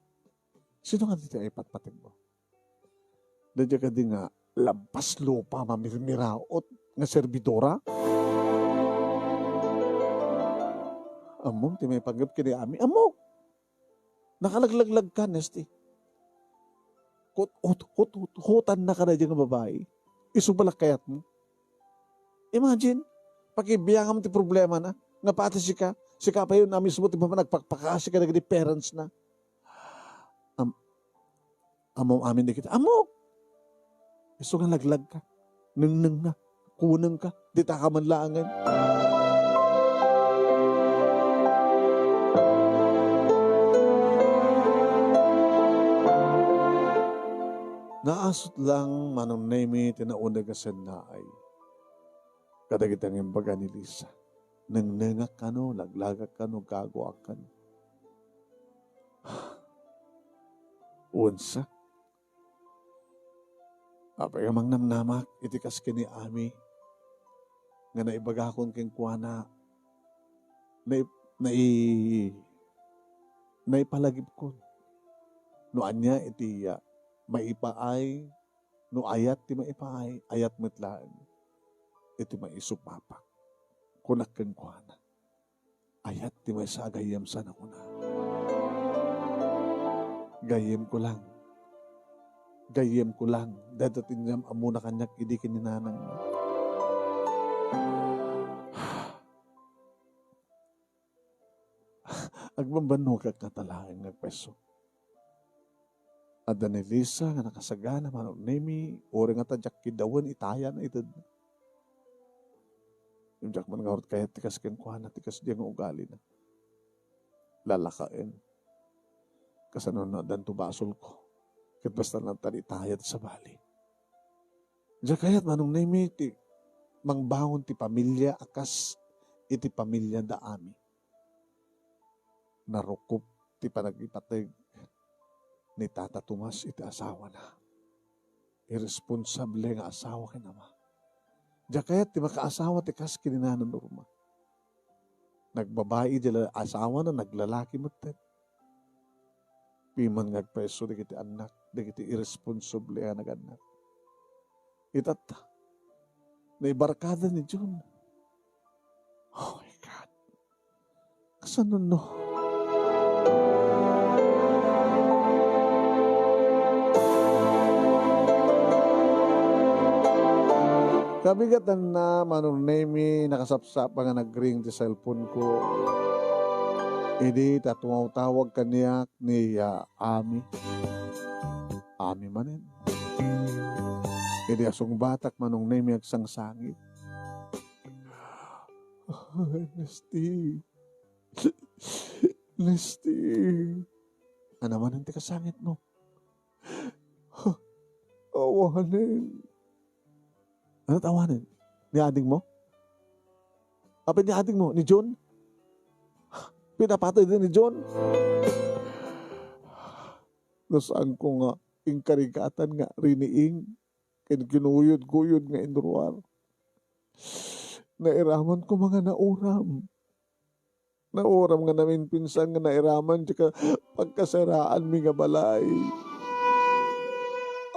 Sino nga dita ipatpategmo? Daydiay kadi nga labas lupa mamirmiraot nga servidora? Ammom ti maipanggep ken ni Ami? Ammok! Nakalaglaglag ka, Nesty. Hut-, hut-, hut-, hut-, hutanna kadaydiay nga babai. Isu pay la kayatmo. Imagine, pakibiangam ti problemana, nga pati sika, sika pay a mismo ti nagpakpakaasi kadagiti parents na. Am-, ammom amin dagiti, ammok! Isu nga laglagka, nengnengka, kunengka, dita ka man laengen. Naasut lang Manong Nemy ti nauneg a sennaay kadagiti nangimbaga ni Lisa. Nengnengak kano, laglagak kano, gagoak kano. Unsa? Apay nga mangnamnamak iti kas ken ni Ami nga naibagakon kenkuana, nai-, nai-, naipalagipkon. No ania iti, ah, maipaay, no ayat ti maipaay, ayat met laeng iti maisupapak. Kunak kenkuana, ayat ti maysa a gayyem sa nakuna. Gayyemko lang. Gayyemko lang. Dayta ti inyam-ammona kaniak idi ken ni nanangna. Agbambannogak ngata laeng nga agpayso. Adda ni Lisa nga nakasagana, Manong Nemy, uray ngata diak kiddawen itaya na itedna. Ngem diak man ngarud kayat ti kas kenkuana, ti kasdiay nga ugalina. Lalakaen. Kasano no addanto basolko? Ket basta natan itaya ti sabali. Diak kayat, Manong Nemy, ti mangbangon ti pamilia a kas iti pamilia da Ami. Narukop ti panagipateg ni Tata Tomas iti asawana. Irresponsable nga asawa ken ama. Diak kayat ti makaasawa ti kas ken ni Nana Norma. Nagbabai diay la-, asawana, naglalaki metten. Piman nga agpayso dagiti annak, dagiti irresponsable a nagannak. Itatta, naibarkada ni Jun. Oh my God. Kasano no? Kabigatanna, Manong Nemy, nakasapsapa nga nagring ti cellphone ko. Idi ta tumawtawag kaniak ni, ah, Ami. Ami manen. Idi asungbatak, Manong Nemy, agsangsangit. Ay, Nesty. Nesty. Ania manen ti kasangitmo? Awanen. Ania ti awanen? Ni adingmo? Apay ni adingmo? Ni Jun? Pinapatay din ni Jun? Nasaanko nga inkarigatan nga riniing ken kinuyod-kuyod nga inruar. Nairaman koma nga nauram. Nauram nga namimpinsan nga nairaman ti ka-, pagkasaraanmi nga balay.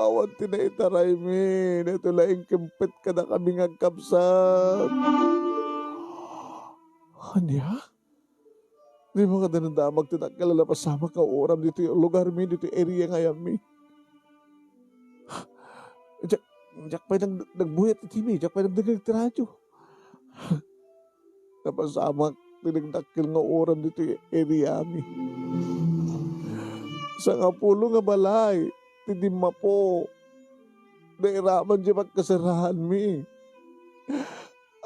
Awan ti naitaraymi, daytoy laeng kimpet kadakami nga agkabsat. Ania? Dimo kadamdama ti dakkel a napasamak nga uram ditoy lugarmi, ditoy area nga ayanmi. Diak, diak pay nag-, nagbuyat iti mi, diak pay nagdengngeg ti radio. Napasamak ti nagdakkel nga uram ditoy area mi. Sangapulo nga balay ti dimmapo. Nairaman ti pagkasaraanmi.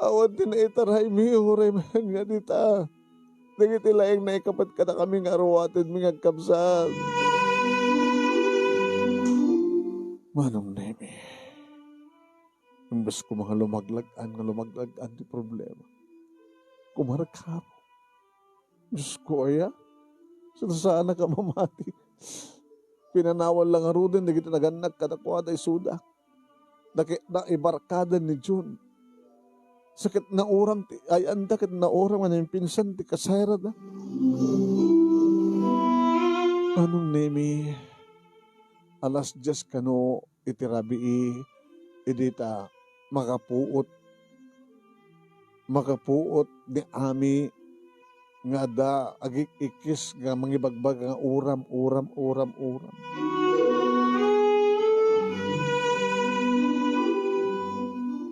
Awan ti naitaraymi, uray manen nga dita. Dagiti laeng naikapet kadakami nga aruatenmi nga agkabsat. Manong Nemi, imbes koma nga lumaglag-an nga lumaglag-an ti problema, kumarkaro. Diosko aya, saan a mamati. Pinanawan la ngaruden dagiti nagannak kadakuada isuda. Daki-, naibarkadan ni Jun. Sa ket nauram ti ay-anda ket nauram nga naimpinsan ti kasayrada. Manong Nemi, alas dies kano iti rabii, idi ta makapuot, makapuot ni Ami nga adda agik-ikkis nga mangibagbaga nga uram, uram, uram, uram.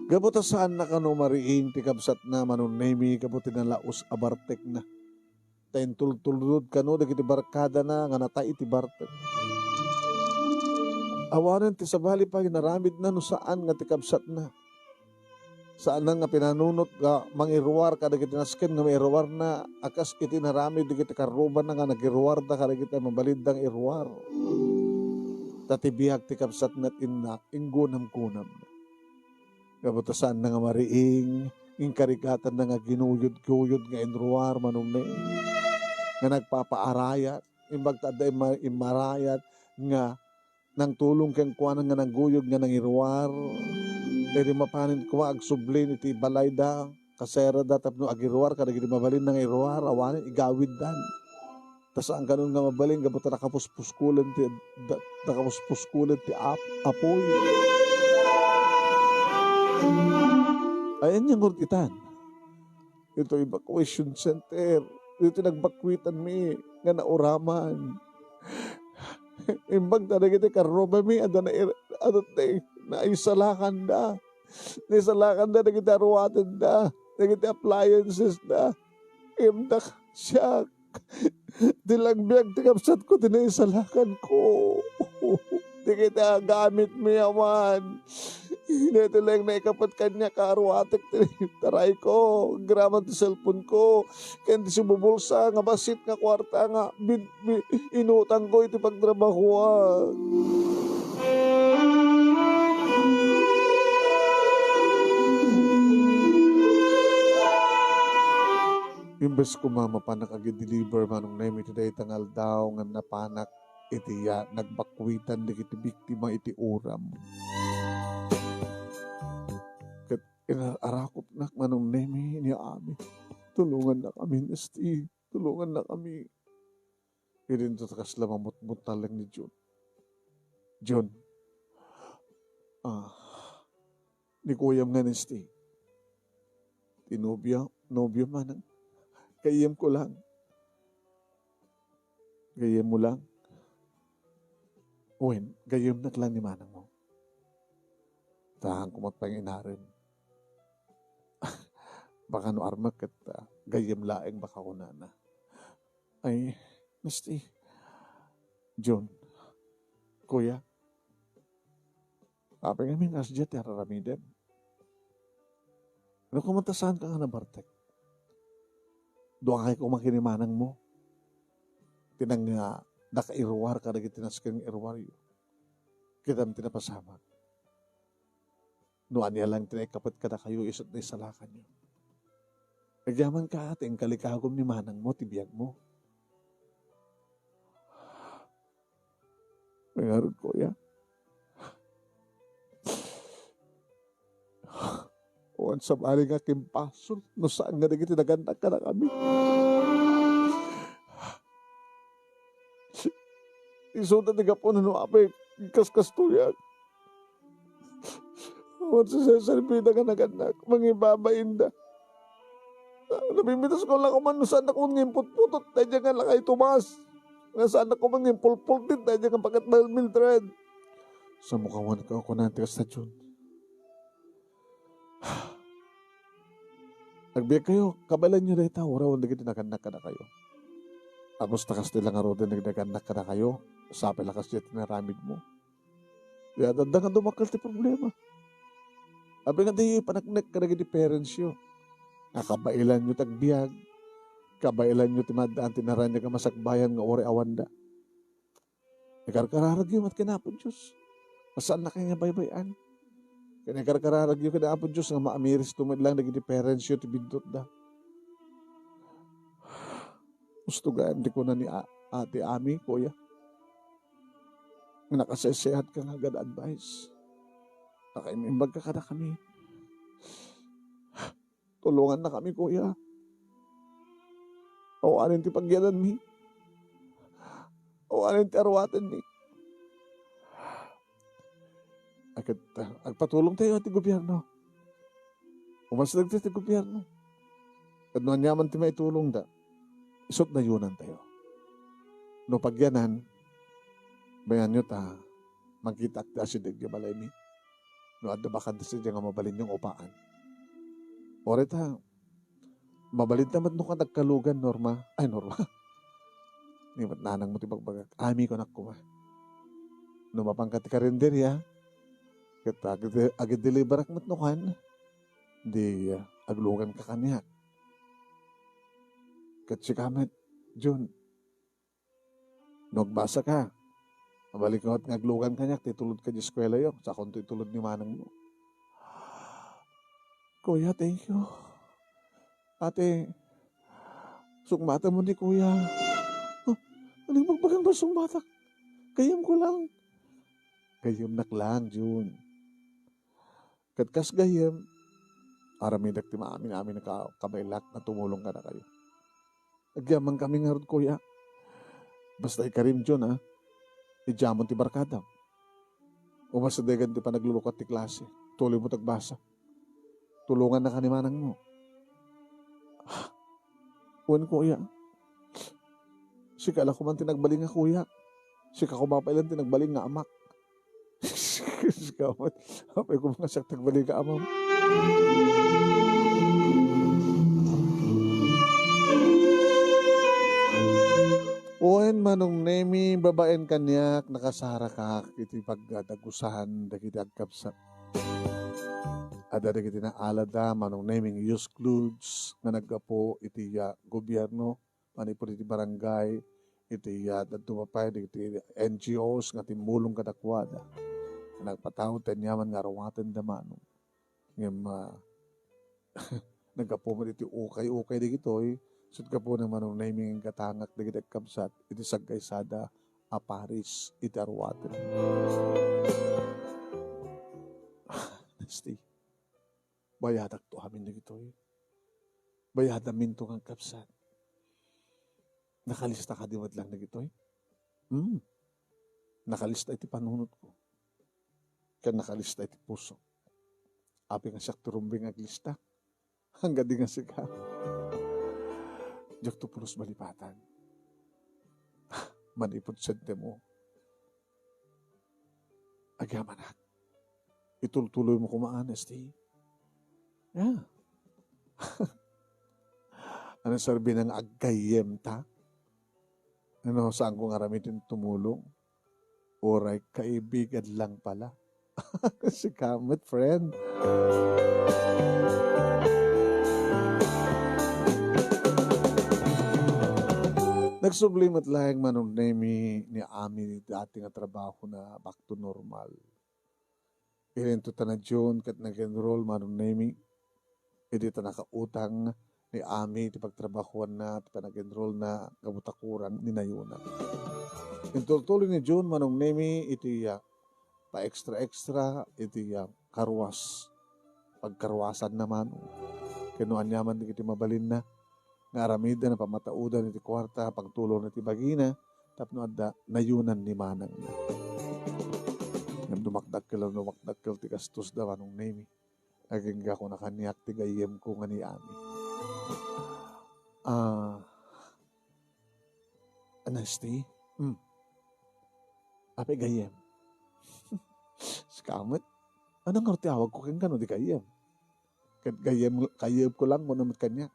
Gapu ta saanna kano mariing ti kabsatna, Manong Nemi, gapu ti nalaus a bartekna. Ta intultulod kano dagiti barkadana nga natay iti bartek. Awanen ti sabali pay nga inaramidna no saan nga ti kabsatna. Saanen nga pinanunot nga mangiruar kadagiti nasken nga mairuarna a kas iti inaramid dagiti karrubana nga nagiruarda kadagiti mabalinda nga iruar. Ta ti biag ti kabsatna ket innak, inggunamgunamna. Gapu ta saanna nga mariing, inkarigatanna nga ginuyod-guyod nga inruar, Manong Nemi. Nga nagpapaarayat, imbag ta adda imma-, immarayat nga nangtulong kenkuana nga nangguyod nga nangiruar. Idi mapanen koma agsublin iti balayda, kasayrada tapno agiruar kadagiti mabalin nga iruar, awanen igawiddan. Ta saan kano nga mabalin gapu ta nakapuspuskulen ti, da-, nakapuspuskulen ti ap-, apuy. Ay, ania ngarud itan? Ito evacuation center. Ito nagbakkuitanmi nga nauraman. Imbag ta dagiti karrubami, adda na, adda na, naisalakanda. Naisalakanda dagiti aruatenda, dagiti appliances da. Imdak siak. Ti langbiag ti kabsatko ti naisalakanko. Dagiti agamitmi awan. Daytoy laeng naikapet kaniak a aruatek ti tarayko, agraman ti cellphone-ko, ken ti sibubulsa nga bassit nga kuarta nga bin-, bi-, inutangko iti pagtrabahoan. Imbes koma mapanak agi-deliver, Manong Nemi, iti dayta nga aldaw nga napanak iti ya-, nagbakkuitan dagiti biktima iti uram. Ket inarakupnak, Manong Nemi, ni Ami. Tulongannakami, Nesty. Tulongannakami. Idinto ta kasla mamutmut taleng ni Jun. Jun. Ah, ni kuyam nga Nesty. Ti nobio, nobio manang. Gayyemko lang. Gayyemmo lang. Wen, gayyemnak lang ni manangmo. Taang kumat pay nga inarem. Baka no armak ket, ah, gayyem laeng baka kunana. Ay, Nesty. Jun. Kuya. Apay ngamin, asdiay ti ar-aramidem. No koma ta saanka nga nabartek. Duakay koma ken ni manangmo. Ti nang-, ah, nakairuar kadagiti nasken nga iruaryo. Kitam ti napasamak. No ania lang ti naikapet kadakayo, isu't naisalakanyo. Agyamanka, ti inkalikagum ni manangmo ti biagmo. Ngarud, kuya. Sabali nga kimbasol no saan nga dagiti nagannak kadakami. Isuda ti gapu no apay, kaskastoyak. Awan sa serserbi da nga nagannak, mangibabain da. Nabimbitas ko lang kuman no saan ako nga imputputot daydiay nga lakay Tomas. Nga saan ako man nga impulpultit daydiay nga paket Mildred. Samukawan ka, kunan ti kasta, Jun. Agbiagkayo, kabaelanyo dayta, uray awan dagiti nagannak kadakayo. Tapos ta kasta la ngaruden dagiti nagannak kadakayo, sapay la kasdiay ti inaramidmo. Di adda nga dumakkel ti problema. Apay nga di paneknek kadagiti parentsyo. Nga kabaelanyo ti agbiag, kabaelanyo ti maaddaan ti naraniag a masakbayan nga uray awanda. Ikarkararagyo met ken Apo Dios. Saan nga baybay-an. Ken ikarkararagyo ken Apo Dios nga maamiristo met lang dagiti parentsyo ti bindutda. Gusto gayam ti kuna ni A-, Ate Ami, Kuya. Nga nakasaysayaat ka nga agad advice. Nakaimbag ka kadakami. Tulongannakami, Kuya. Awanen ti pagyananmi. Awanen ti aruatenmi. Ket, ah, agpatulongtayo ti gobierno. Umas dagiti ti gobierno. Ket no aniaman ti maitulongda, isut' dayonantayo. No pagyanan, bayanyo ta makitaak ti asideg ti balaymi. No adda bakante sadiay nga mabalinyo nga upaan. Uray ta, mabalinta met no kan agkalugan, Norma. Ay, Norma. Ni met nanangmo ti bagbagak. Ami kunak koma. No mapanka ti karinderya, ket ag-, agdeliverak met no kan, di, ah, agluganka kaniak. Ket sika met, Jun, no agbasaka, mabalinka met nga aglugan kaniak ti itulodka ti eskuelayo, sakonto itulod ni manangmo. Kuya, thank you. Ate, sukmatenmo ni Kuya. Oh, ania ti bagbagam nga sukmatak? Gayyemko lang. Gayyemnak lang, Jun. Ket kas gayyem, aramidek ti maamin-amin a ka-, kabaelak nga tumulong kadakayo. Agyamankami ngarud, Kuya. Basta ikarim, Jun, a. Idiamon ti barkadam. Umas daydiay ti panaglulukat ti klase. Tuloymo ti agbasa. Tulongannaka ni manangmo. Wen, Kuya. Sika la koma ti nagbalin nga kuyak. Sika koma pay laeng ti nagbalin nga amak. Sika met. Apay koma nga siak ti nagbalin nga amam. Wen, Manong Nemi, babaen kaniak, nakasarakak iti pagdagusan dagiti agkabsat. Adda dagiti naalada, Manong Nemi, nga used clothes nga naggapu iti, ah, gobierno, manipud iti barangay, iti, ah, dadduma pay dagiti N G Os nga timmulong kadakuada. Nagpatawag ti aniaman nga aruatenda, Manong. Ngem, ah, naggapu met iti ukay-ukay dagitoy, ket gapuna, Manong Nemi, nga inggatangak dagiti agkabsat iti saggaysada a paris iti aruaten. Honestly, bayadakto amin dagitoy. Bayadaminto nga agkabsat. Nakalista kadi met laeng dagitoy? Hmm. Nakalista iti panunotko. Ken nakalista iti pusok. Apay nga siak ti rumbeng nga aglista? Angga di nga sika. Diakto pulos malipatan. Manipud sentimo. Agyamanak. Itultuloymo koma, honestly. Yeah. Ania serbina nga aggayyemta? Ano, saanko nga aramiden tumulong? Uray kaibigan lang pala. Sika met, friend. Nagsubli met laeng, Manong Nemi, ni Ami dati nga trabahona back to normal. Ininto ta na June ket nag-enroll, Manong Nemi. Idi ta nakautang ni Ami ti pagtrabahoanna, ti panag-enrollna, gapu ta kurang ni nayona. Intultuloy ni June, Manong Nemi, iti, ah, pa-extra-extra iti, ah, car wash. pagkaruasanna, Manong. Ken no aniaman dagiti mabalinna nga aramiden a pammataodan iti kuarta, pagtulorna iti bagina tapno adda nayunan ni manangna. Ngem dumakdakkel, dumakdakkel ti gastos da, Manong Nemi. Agingga ko na kaniak ti gayyemko nga ni Ami. Ah, Nesty? Hmm. Apay gayyem? Sika met? Ania ngarud ti awagko kenka no di gayyem? Ket gayyem, gayyemko lang no met kaniak.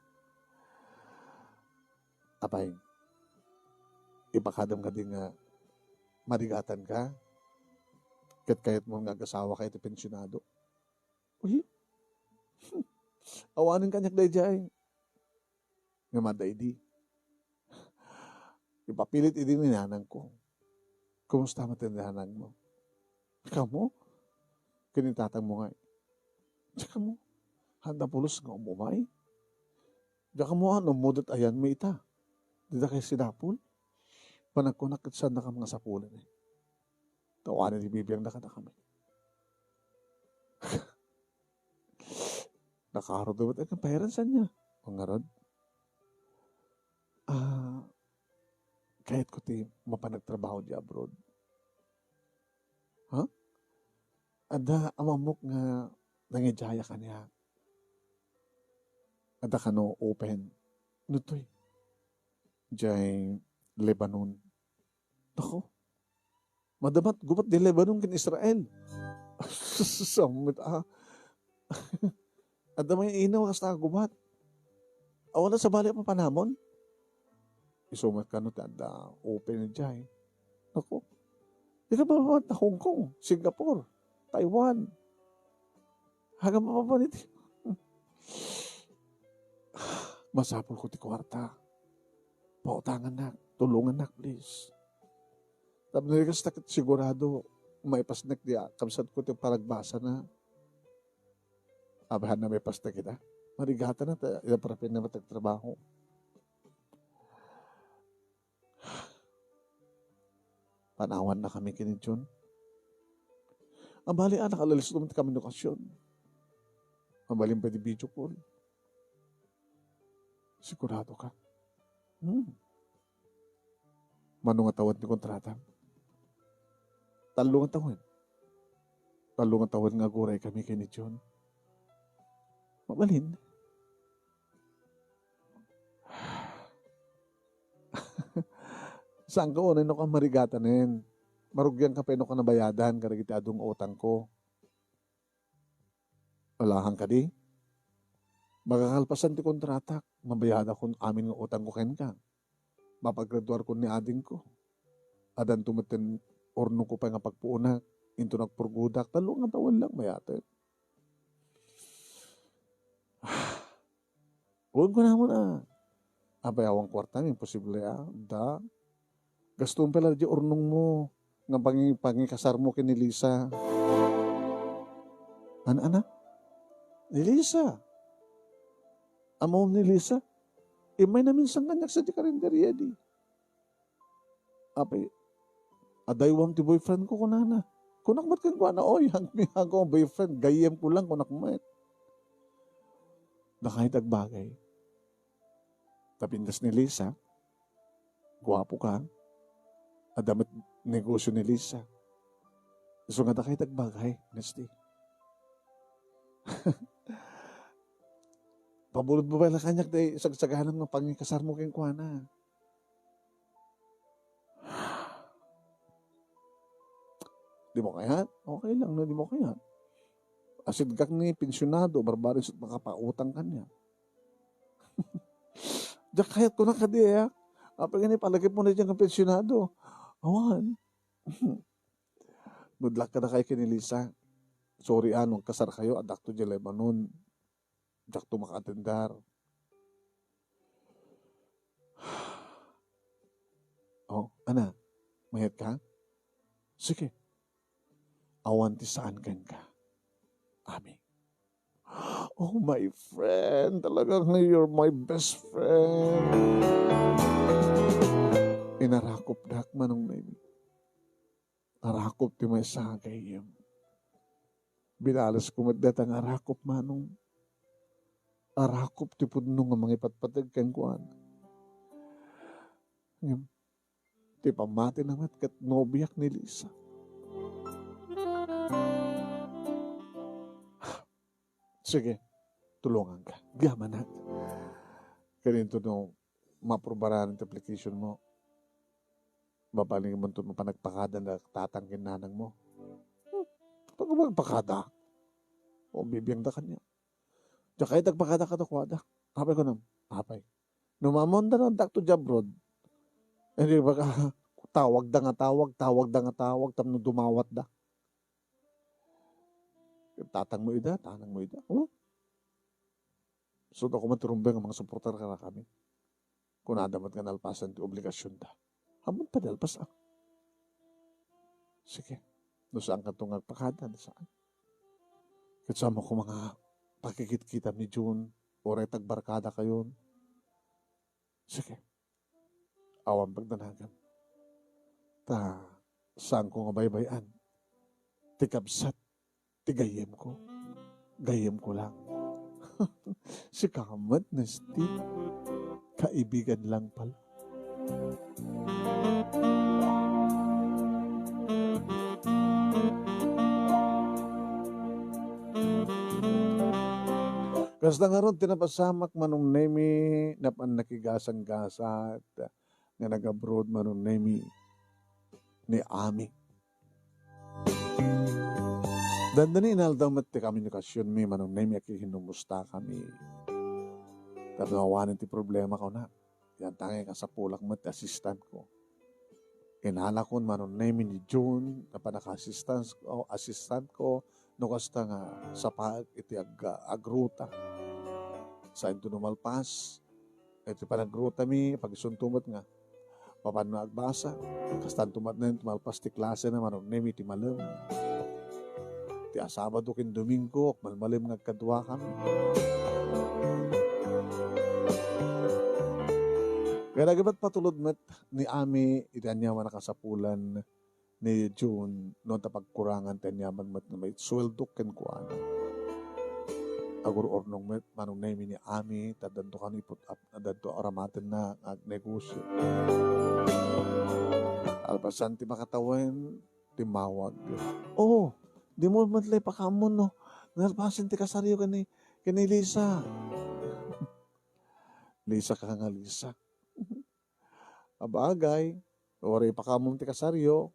Apay, ipakadem kadi nga marigatanka? Ket kayatmo nga agasawaka iti pensionado? Uy, awanen kaniak daydiay. Ngem adda idi. Ipapilit idi ni nanangko. Kumusta met ti nanangmo? Kamo? Ken ni tatangmo ngay? Diak kamo? Handa pulos nga umumay? Diak kamo a, no, mudet ayanmi ita. Dida kay sidapul? Panagkunak ket saannaka nga sapulem, eh. Tawanen ti bibiangda kadakami. Nakaarut met, "Ay, kan parents ania?" O ngarud, "Ah, kayatko ti mapan agtrabaho di abroad." Ha? Adda amammok nga nangidiaya kaniak. Adda kano open. Nutoy. Jay Lebanon. Nako. Madama met gubat di Lebanon ken Israel. Sammet a. Adda may inaw kasta a gubat. Awan a sabali a papanamon. Isu met kano ti adda open jay. Nako. Di ka mapan ta Hong Kong, Singapore, Taiwan. Haga mapan iti. Masapulko ti kuarta. Pautangannak, tulongannak, please. Tapno di kasta ket sigurado, maipasnek di a-, kabsatko ti panagbasana. Abahanna maipasnek ita. Marigatan na, ta, ita parapin na matagtrabaho. Panawannakami ken ni John. Abali, a, nakalilis naman ti komunikasyon. Mabalin pay ti video call. Sigurado ka? Hmm. Mano nga tawen ti kontrata? Tallo nga tawen. Tallo nga tawen nga aguray kami ken ni John. Mabalin. Saan ka unay no ka marigatanen? Marugian ka pay no ka nabayadan kadagiti adu nga utangko. Alahan kadi? Makakalpasan ti kontratak, mabayadakon amin nga utangko kenka. Mapagraduarkon ni adingko. Adanto met ti urnongko pay nga pagpuonak, inton agpurgodak, tallo nga tawen lang mayaten. Wen kunamon a, apay awan kuartam, imposible a, da. Gastom pay la di urnongmo nga pangi-, pangikasarmo ken ni Lisa. An-, ana? Ni Lisa. Ammom ni Lisa? Immay naminsan kaniak sadiay karinderya di. Apay, adaywam ti boyfriend ko, kunana. Kunak met kenkuana, "Oy, agmi ako boyfriend, gayyemko lang," kunak met. Dakay ti agbagay. Tapintas ni Lisa, guapo ka, adda met negosyo ni Lisa. Isu nga dakay ti agbagay, Nesty. Pabulod mo pay la kaniak ti sagsaganam nga pangikasarmo kenkuana. Di mo kayat? Okay lang no di mo kayat. Asidgak ni pensionado, barbareng isut makapautang kaniak. Diak kayat kunak kadi, a. Apay nga ipalagipmo daydiay nga pensionado? Awan. Good luck kadakayo ken ni Lisa. Sorry a, no agkasarkayo, addakto idiay Lebanon. Diakto makaatendar. Oh, ana, mayat ka? Sige. Awan ti saan kenka. Amin. Oh, my friend. Talagang you're my best friend. Inarakopdak, Manong Nemi. Arakop ti maysa a gayyem. Pinalesko met dayta nga arakop, Manong. Arakop ti pudno nga mangipatpateg kenkuana. Ngem, ti pammatina met ket nobiak ni Lisa. Sige, tulonganka. Agyamanak. Ken intono maaprubaran ti application mo, mabalinmonto mapan agpakada da tatang ken nanang mo. Hmm, pag agpakada, o, bibiangda kaniak. Diak kayat agpakada kadakuada. Apay kunam? Apay. No maammoanda no addakto diay abroad, eh, di ba ka, tawagda nga tawag, tawagda nga tawag, tapno dumawatda. Tatang mo ida, tanang mo ida. Oh? So, ako man ti rumbeng nga mangsuportar kadakami. Kunada met nga nalpasan ti obligasionda. Ammon, padalpas, ah. Sige. No saan kanto nga agpakada, no saan. Ket saan mo ko mga pakikitkitam ni June, uray tagbarkada kayon. Sige. Awan pagdanagan. Ta, saanko nga baybay-an ti kabsat ti gayyemko. Gayyemko lang. Sika met, Nesty. Kaibigan lang pala. Kasta ngarud ti napasamak, Manong Nemy, napan nakigasanggasat nga nag-abroad, Manong Nemy, ni Ami. Dandani inaldaw met ti komunikasionmi, Manong Nemy, a kinumusta kami. Tapno awanen ti problema, kuna. Yan, tangay kasapulak met ti assistant ko. Inalakon, Manong Nemy, ni June, napan naka-assistance ko, assistant ko, no kasta nga sapaek iti ag-, agruta. Saanto no malpas, iti panagrutami, pagisunto met nga, mapanna agbasa, kastanto met nen, malpas ti klasena, Manong Nemy, ti malem. Ti a Sabado ken Domingo, malmalem nga agkaduakami. Kaya nagibat patulod met ni Ami, iti aniaman a kasapulan ni June, no, ta pagkurangan ti aniaman met nga maitsueldo kenkuana. Agur-urnong met, Manong Nemy, ni Ami, ta addanto kano iput-, ap-, addanto aramatenna nga agnegosio. Alpasan ti makatawen, timmawag. Oh, dimo met la ipakaammo, no? Nalpasen ti kasaryo ken ni, ken ni Lisa. Lisa ka nga Lisa. Abagay, uray ipakaammo ti kasaryo,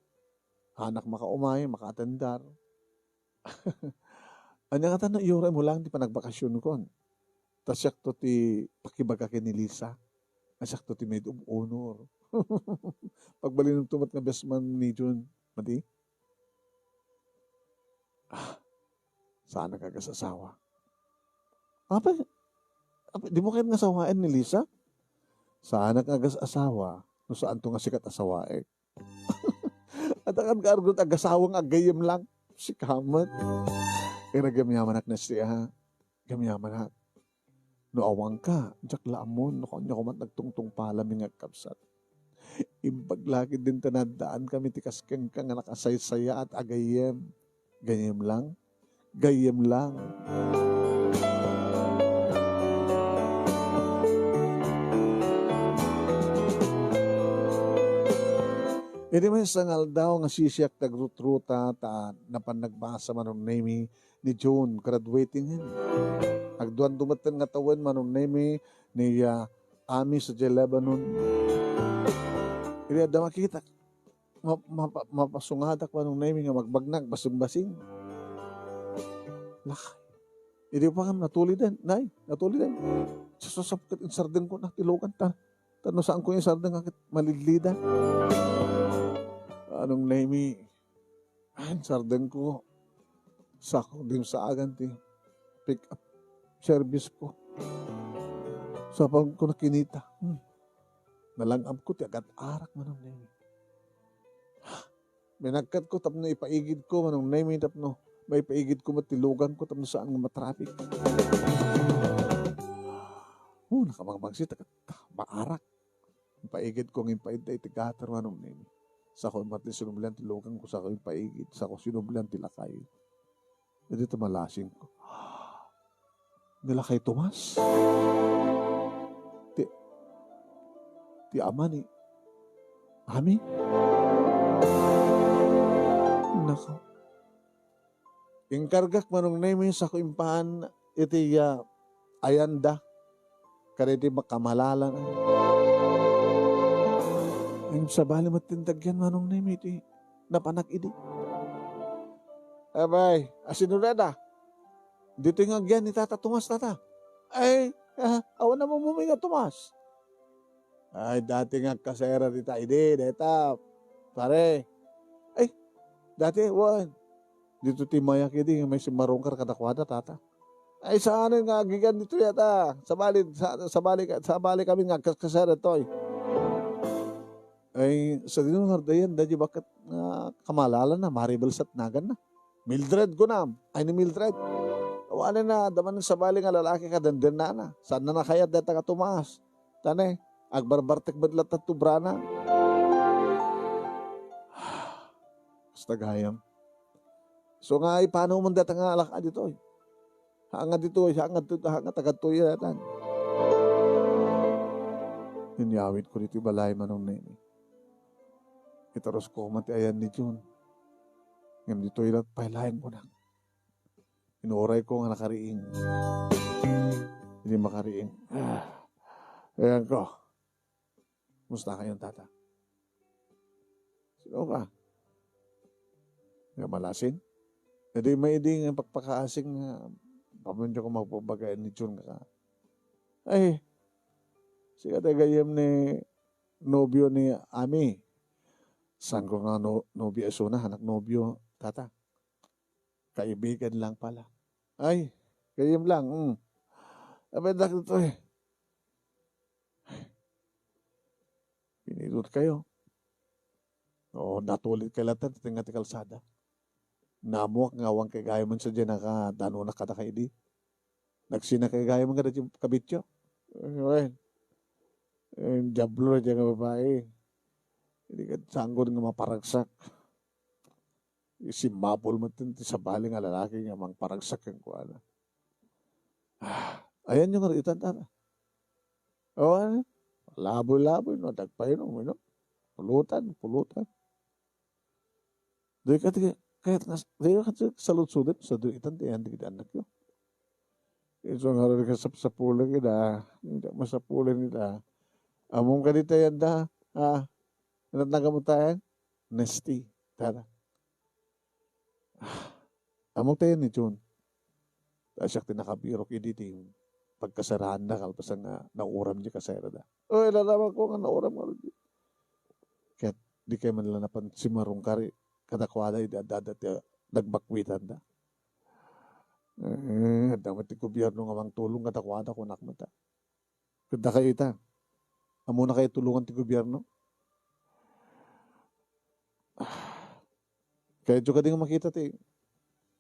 hanak makaumay, makaatendar. Ania ngata no iuray mo lang ti panagbakasionkon? Ta siakto ti pakibaga ken ni Lisa. A siakto ti maid of honor. Pagbalinentom met nga best man ni June, madi? Ah, saanak nga agas-asawa. Apay, apay, dimo kayat nga asawaen ni Lisa? Saanak nga agas-asawa, no saanto nga sika ti asawaek. Adda kan nga argot, agasawa nga agayyem lang. Sika met. Kaya agyamanak, Nesty, ha? Agyamanak. No awanka, diak la ammon no ania koma ti nagtungtungpalami nga agkabsat. Imbag la ketdin ta naaddankami ti kas kenka nga nakasaysayaat a gayyem. Gayyem lang. Gayyem lang. Idi maysa nga aldaw nga sisiak ti agrutruta, ta napan nagbasa, Manong Nemy, ni June, graduating hen. Agduan dumetten nga tawen, Manong Nemy, ni, ah, Ami sadiay Lebanon. Idi adda makitak, ma-, mapa-, mapasungadak, Manong Nemy, nga magbagnak, basing-basing. Lakay. Idi pa nga natuliden, nay, natuliden. Sa sasapket, insardengko na, ti lugan ta. Ta no saanko insardeng, ket malidlida. Manong Nemy, ay, insardengko. Sako dimsaagan ti pick-up service ko. Sa pagko nakinita, hmm, nalang-amko ti agat-arak, Manong Nemy. Minagkatko tapno ipaigidko, Manong Nemy, tapno maipaigidko met ti luganko tapno saan nga matraffic. Oh, nakamangmangsit, agat-, maarak. Ipaigidko nga impaidda iti gutter, Manong Nemy. Sako met ti sinublean ti luganko, sako impaigid, sako sinublean ti lakay. Idi tumalasingko. Ni lakay Tomas. Ti, ti ama ni Ami? Nako. Inkargak, Manong Nemi, sako impaan iti, ah, ayanda kadagiti makamalalana. Ngem sabali met ti dagiti, Manong Nemi, iti napanak idi. Abay, asino dada? Ditoy nga agyan ni Tata Tomas, Tata. Ay, ah, awan a mamumi nga Tomas. Ay, dati nga agkasera dita idi, deta, pare. Ay, dati, wen. Dito ti mayak idi, may simmarungkar kadakuada, Tata. Ay, saanen nga agikan dito yata. Sabali, sa, sabali, ka- sabali kami nga agkasera toy. Ay, sadino nga ardayan, dadi baket nga kamalalanna, Maribel Satnagan na. Mildred kunam. Ay, ni Mildred. Awanen na, daman sabali nga lalaki kadendennana. Saan na nakayat deta nga Tomas? Tane, agbarbartek met latta tubrana. Basta gayam. So nga, ipano man deta nga alak ditoy? Hanga ditoy, hanga ditoy, hanga tagadtoy datan. Inyawid ko ditoy balay, Manong Nemi. Itaros ko man ti ayan ni Jun. Ngem ditoy lat pay laeng kunak. Inuray ko nga nakariing. Hindi makariing. Ah, ayan ko. Musta kayon, Tata? Sino ka? Nga malasin? Edi may idi nga pakpakaasing nga pamunyo ko magpabagay ni Jun ka. Ay, siya tayo gayam ni nobyo ni Ami. Saan ko nga no, nobyo isuna, anak nobyo, Tata? Kaibigan lang pala. Ay, kayem lang. Mm. Abay, dakto eh. Pinidot kayo. Oo, natulit kay latta, ti nga ti kalsada. Namuak nga awan kay gayo man sa dyan nakadano na kada kay di. Nagsina kay gayo man kada kabityo. Well, eh, diablo na dyan nga babae. Hindi ka sanggol nga maparagsak. Simmapol met ti sabali nga lalaki nga mangparagsak kenkuana. Ah, ayanyo nga ruitan, tara. O, ano? Laboy-laboy, no? Dagpay, no? Ano? Pulutan, pulutan. Di ka, di ka, kaya nga, di ka, saludsuden, sa ruitan, di yan, di kita anak yun. Isu nga rin ka sapsapuleng ida, hindi masapuleng ida. Among ka di tayan da, ha? Ano na ka mo tayan? Nasty. Tara. Ah, among tayan ni Jun. Ta siak ti nakabirok idi ti pagkasaraanna kalpasan nga nauram di kasarada. Oy, lalaman ko nga nauram nga rudi. Ket di kay man la napan simarungkar kadakuada idi adda ti nagbakwitanda. Eh, adda met ti gobierno nga mangtulong kadakuada, kunak met, ah. Ket dakayo ita, ammona kayo tulongan ti gobierno? Kayatyo kadi nga makita ti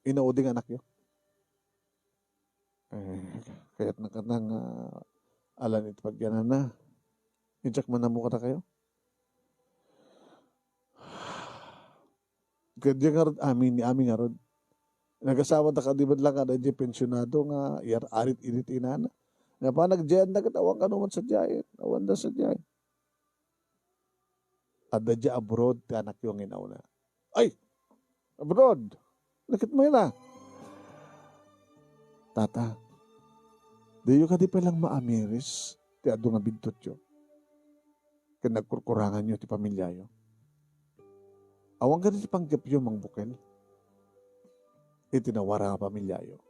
inaudi nga anakyo? Eh, kayatna kata nga alan iti pagyananna. Insak man ammo kadakayo. Kadi ngarud, amin ni amin ngarud. Nagasawa da kadi met lang kada di pensionado nga iyar-arit idi ti inana. Nga pa nagdiayen da ket awan kano man sadiayen. Awan da sadiayen. Adda di abroad ti anakyo nga inauna. Ay! Abroad! Nakit mo yun, ah. Tata, diyo kadi pay lang maamiris ti adu nga bidtotyo ken nagkurkuranganyo ti pamilyayo? Awan kadi ti pangkepyo mangbukel iti nawara nga pamilyayo?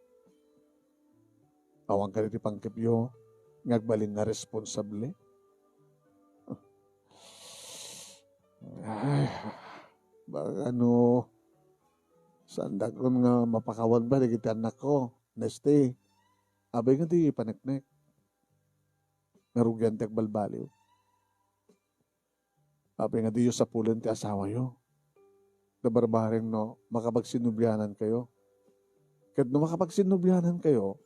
Awan kadi ti pangkepyo nga agbalin nga responsable? Ay, baka no, saan dakon nga mapakawan ba dagiti anak ko? Neste, abay nga di paneknek. Narugian ti agbalbaliw. Apay nga diyo sapulen ti asawayo. Nabarbareng no makapagsinnubianan kayo. Ket no makapagsinnubianan kayo,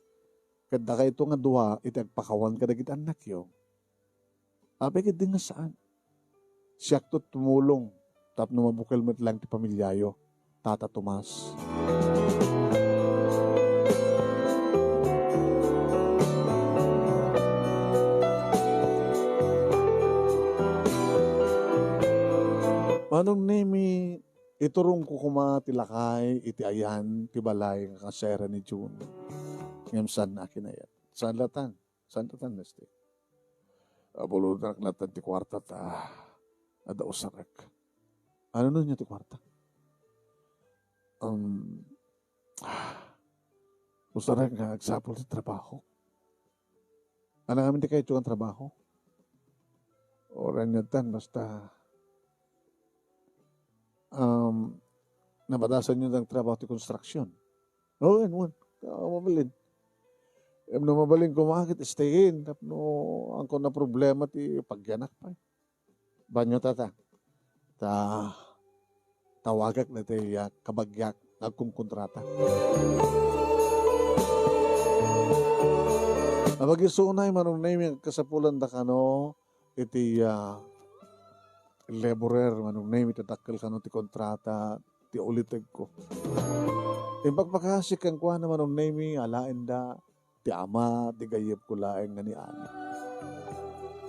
ket dakayto nga dua iti agpakawan kadagiti annakyo. Apay ket di nga saan. Siakto tumulong tapno mabukel met lang ti pamilyayo, Tata Tomas. Iturongko koma ti lakay iti ayan ti balay nga kasera ni June. Ngem saanna a kinayat. Saan latan? Saan latan, Nesty? Abulodak latan ti kuarta ta adda usarek. Ano no niya ti kuarta? Um, usarek nga agsapul ti trabaho. Ano ngamin ti kayatyo nga trabaho? Uray ania tan, basta, um, nabatasan yo ng trabaho ti construction. Oo, yan, wan. Ah, mabalin. Em, no mabalin ko makit, stay in. Tapno, ang ko na problema ti pagyanak pa. Banyo tata. Ta, tawagak na ti, ah, kabagiak nga agkunkontrata. Abagisunay, Manong Nemy, agkasapulan da kano iti, ah, laborer, Manong Nemy, ti dakkel kano ti kontrata, ti ulitegko. Impakpakasik kenkuana, Manong Nemy, alaenda ti ama, ti gayyemko laeng nga ni Ami.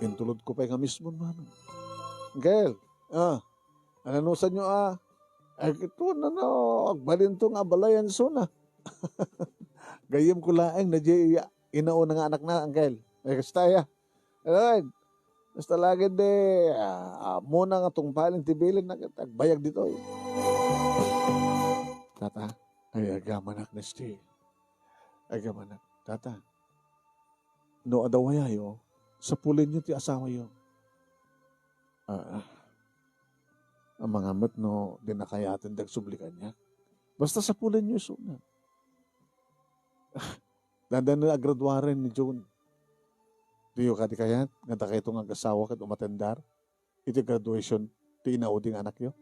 Intulodko pay nga mismon, Manong. Angkel, ah, Ananusanyo a? Ay, ito na, no, agbalinto nga abalayan suna. Gayyemko laeng na di inauna nga anakna, Angkel. Ay, kasta ya. Alright. Basta lagi di, ah, muna nga tungpalin ti bilin na kita. Agbayag ditoy. Tata, ay, agamanak, Nesty. Agamanak. Tata, no adda wayayo, sapulenyo ti asawayo. Ah, amangan met no di nakayaten ti agsubli kaniak. Basta sapulenyo isuna. Dandan nga agraduaren ni June. Diyo kadi kayat nga dakayto nga agasawa ket umatendar iti graduation ti inaudi nga anakyo?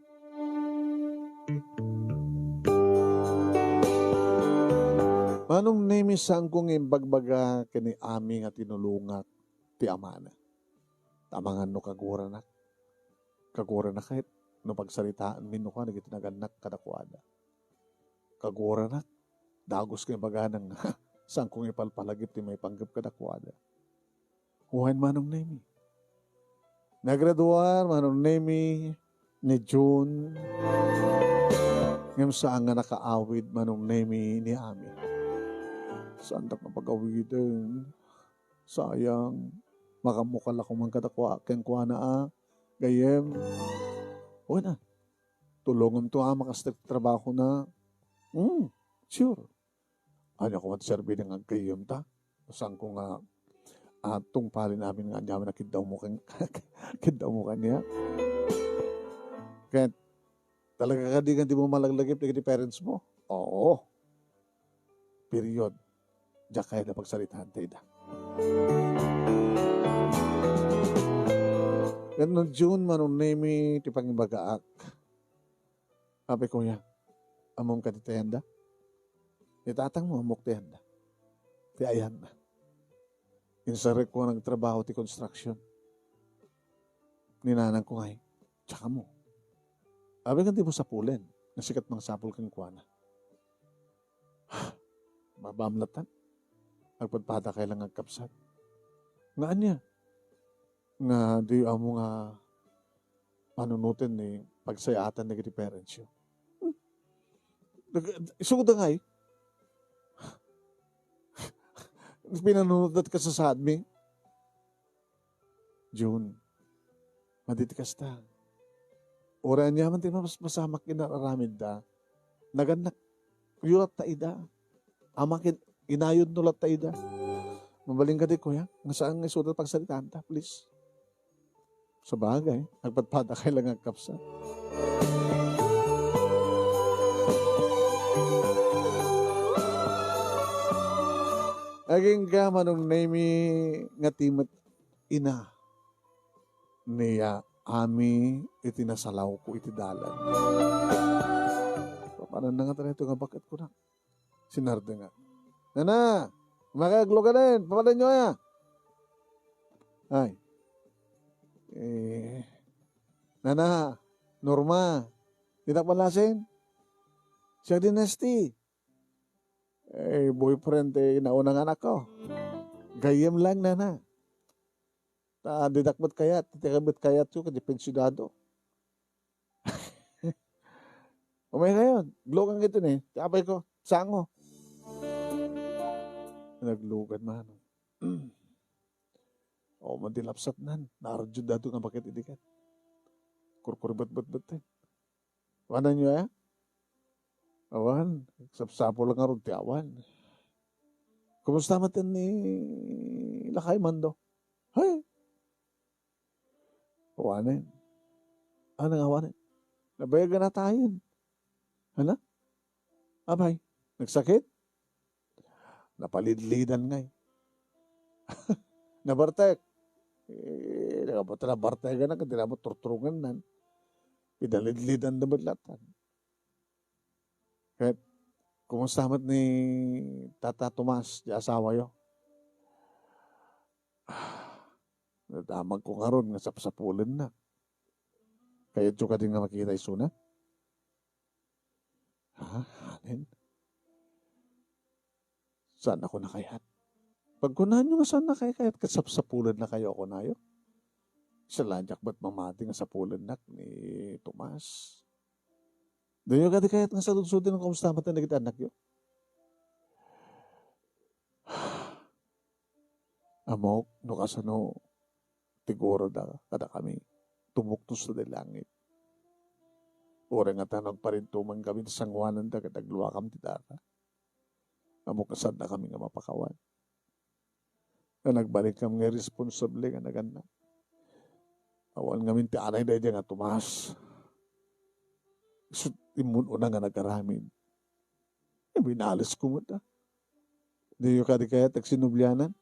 Manong Nemy, saanko nga imbagbaga ken ni Ami nga tinulongak ti amana. Amangan no kaguaranak. Kaguaranak ket no pagsaritaanmi no kua dagiti nagannak kadakuada. Kaguaranak, dagus nga ibagana nga saanko nga ipalpalagip ti maipanggep kadakuada. Wen, Manong Nemy. Nagraduar, Manong Nemy, ni June. Ngem saan nga nakaawid, Manong Nemy, ni Ami. Saandak nga pagawiden. Sayang. Makammukal ako man kadakua, kenkuana a. Gayyem. Wen a. Tulonganto a makastek ti trabahona. Hmm, sure. Ania koma ti serbina nga aggayyemta? Saanko nga, ah, tungpalen amin nga aniaman a kiddawmo ken, kiddawmo kaniak? Ket, talaga kadi nga dimo malaglagip dagiti parents mo? Oo. Period. Diak kayat a pagsaritaan ta ida. Ket no June, Manong Nemy, ti pangibagaak. Apay, kuya, ammom kadi ti ayanda? Ni tatangmo, ammok ti ayanda. Ti ayanna. Insarekko nga nagtrabaho ti construction. Ni nanangko ngay, "Tsaka mo. Apay, kan di mo sapulen nga sikat mangsapul kenkuana?" Mabamlatan. Agpadpadakay lang agkapsat. Nga ania? Nga di ammo nga panunoten ni pagsayaatan dagiti parents yo? Hmm. Nag-, isuda ngay. Pinanunot dat kasasaadmi. June, madi ti kasta. Uray aniaman ti mas-, mapasamak nga inaramidda, nagannakyo latta ida. Ama ken inayonno latta ida. Mabalin kadi, kuya, nga saan nga isuda pagsaritaanta, please. Sabagay, agpadpadakay lang agkapsat. Agingga, Manong Nemy, nga ti met ina ni, ah, Ami iti nasalawko iti dalan. Papananna nga tayo nga baket ko na. Sinardenga. "Nana, makagluganen, papananyo aya?" Ay. Eh, "Nana, Norma, dinak palasin? Siya din, Nesty." Eh, boyfriend ti nauna nga anak ko. "Gayyem lang, nana. Ta didak met kayat, ti met kayat ko, kadi pensionado." Umaykayon, aglugan kayo ni, ti apay ko, sango. Naglugan man. O, man ti lapsatnan, narudyo dado nga baket idi ket. Kurkurbetbetbet. Wanan yo, eh? Awan, sapsapul nga run ti awan. Kumusta met ni lakay Mando? Hay! Awanen. Ano nga awanen? Nabayagan na tayo. Hala? Abay, nagsakit? Napalidlidan ngay. Nabartek. Eh, nakabuta na bartegan na, kadi na mo turturungan nan. Pinalidlidan na met latan. Ket, kumusta met ni Tata Tomas, ti asawa yo? Nadamag ko ngarud nga sapsapulennak. Kayatyo kadi nga makita isuna? Ha? Anen? Saan ako nakayat? Pagkunanyo nga saan nakayat, ket sapsapulenna kayo, kunayo. Saladiak met mamati nga sapulennak ni Tomas. Diyo kadi kayat nga saludsodin no kumusta met dagiti annakyo? Ammok no kasano ti gurada kadakami, tumuktos ta di langit. Uray nga ta no agparintuman kami ti sangoananda ket agluakam ti dara. Ammok kasanda kami nga mapakawan. Nga nagbalikkam nga irresponsable nga nagannak. Awan ngamin ti anay daydiay nga Tomas. Isu ti immun-una nga nagaramid. Eh, binalesko met, ah. Diyo kadi kayat agsinublianan?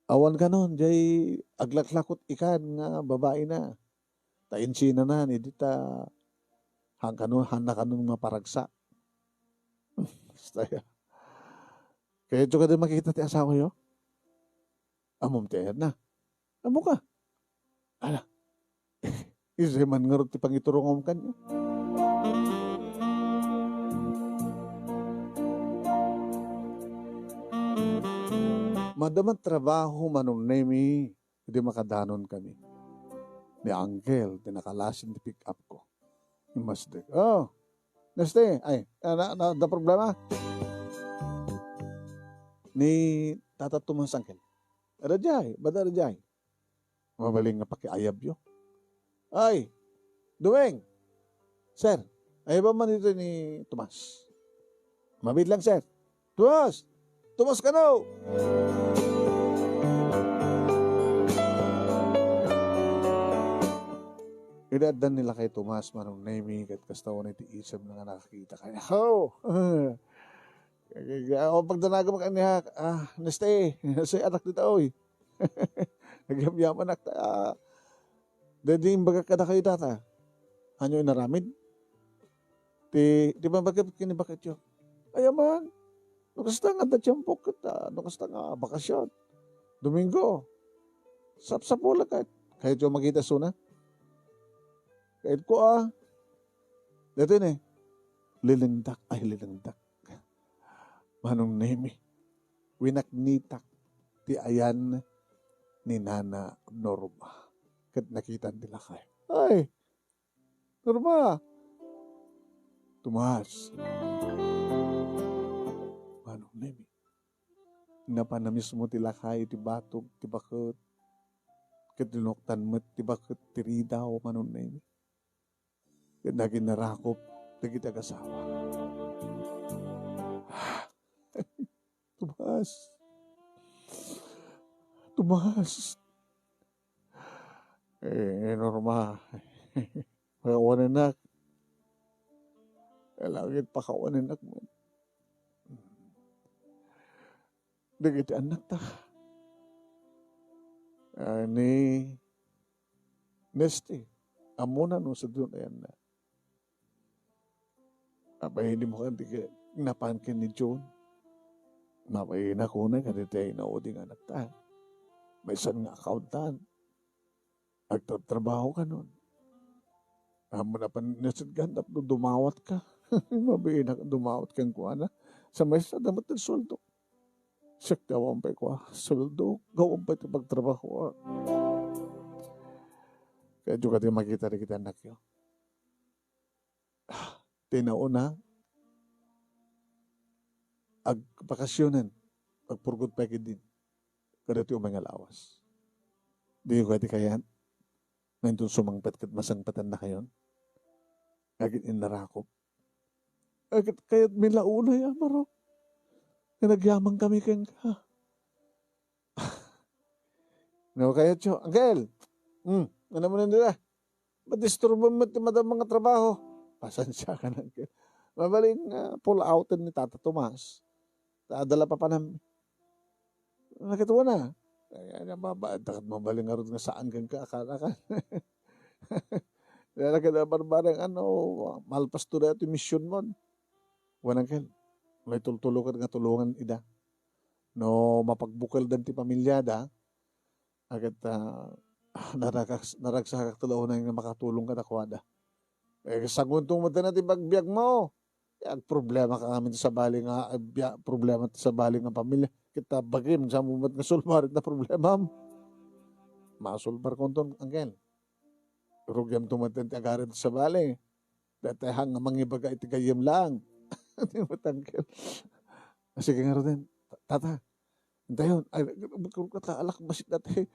Awan kanon, diay aglaklakot ikan nga babaina. Ta insinanan, idi ta, han kanon, hanna kanon maparagsak. Basta ya. Kayatyo kadi makita ti asawayo? Ammom ti ayatna? Ammoka? Ala, isu man ngarud ti pangiturongam kaniak. Madama trabaho, Manong Nemi, idi makadanon kami. Ni Angkel, ti nakalasin ti pick-up ko. Immasdek. Oh, Neste, ay, ah, na, na, da problema? Ni Tata Tomas, Angkel. Ada diay, bada ada diay. Mabalin nga pakiayabyo. Ay, Dueng! Sir, ay ba man dito ni Tomas? Mabit lang, sir. Tomas! Tomas kano! Idi addan ni lakay Tomas, Manong Nemi, ket kasta unay ti isem na nga nakakita kaniak. Oh! Awan pagdanagem kaniak, ah, Neste, say anak dita, oy. Nagyamyamanak ta, ah, daydi imbagak kadakayo data. Hanyo inaramid? Ti, ti pambagak ken ni baketyo. Ay, aman. No kasta nga adda tiempo ket, ah, no kasta nga bakasyon. Domingo. Sapsapulek ket. Kayatyo makita isuna? Kayatko, ah. Daytoy ni. Lilengdak, ay, lilengdak. Manong Nemi, winaknitak ti ayan ni Nana Norma. Ket nakitan ti lakay. Ay, Norma! Tomas. Manong Nemi, napana mismo ti lakay iti batog ti baket. Ket linuktan met ti baket ti ridaw, Manong Nemi. Ket naginarakop dagiti agasawa. Tomas. Tomas. Eh, Norma. Pakawanennak. Kailangan pakawanennak man. Dagiti annakta. Ah, ni Neste, ammona no sadino ti ayanna. Abalinmo kadi ket napan ken ni John. Mabalinna kunay kadi ti inaudi nga annakta. Maysa nga accountant. Agtatrabaho kanon. Ammona pay ni Neste tapno dumawatka. Mabalinka dumawat kenkuana. Sa maysa da met ti sueldo. Siak ti awan pay kua sueldo, gapu pay ti pagtrabaho. Kayatyo kadi makita dagiti annakyo? Ti nauna, agbakasionen, agpurgot pay ketdin kadagiti umay nga lawas. Diyo kadi kayat? Ngayon, sumangpet ket masangpetannakayon? Agin innarakop. Agin kayat mi la unay, Amarok, nga nagyamankami kenka. No, kayatyo, Uncle. Hmm, ano mo nandun, ah? Ba't disturbo met ti madama nga trabaho? Pasensiakan, Uncle. Mabalin nga pull outen ni Tata Tomas. Ta adda la papanam. Nakatuana. Ay, ay, maba-, dakat mabalin ngarud nga saan kenka, akan, akan. Dara kada barbareng, ano, malpas to daytoy mision mo. Wen, Uncle. May tultulokan nga tulongan ida. No mapagbukeldan ti pamiliada, ket, ah, naragsak-, naragsakak ti la unay nga makatulong kadakuada. Eh, sanguntong met ti pagbiagmo. Eh, agproblemaka ngamin ti sabali nga, ah, bia-, problema ti sabali nga pamilia. Ket ta bagim, saan mo met nga sulbarit na problemam? Masulbarkonton, Uncle. Rugiamto met ti agaram ti sabali. Daytoy nga mangibaga iti gayyem laeng. Di met, Uncle. Sige ngaruden, Tata. Intayon. Ay, magkurkat ka, alak, basik dati.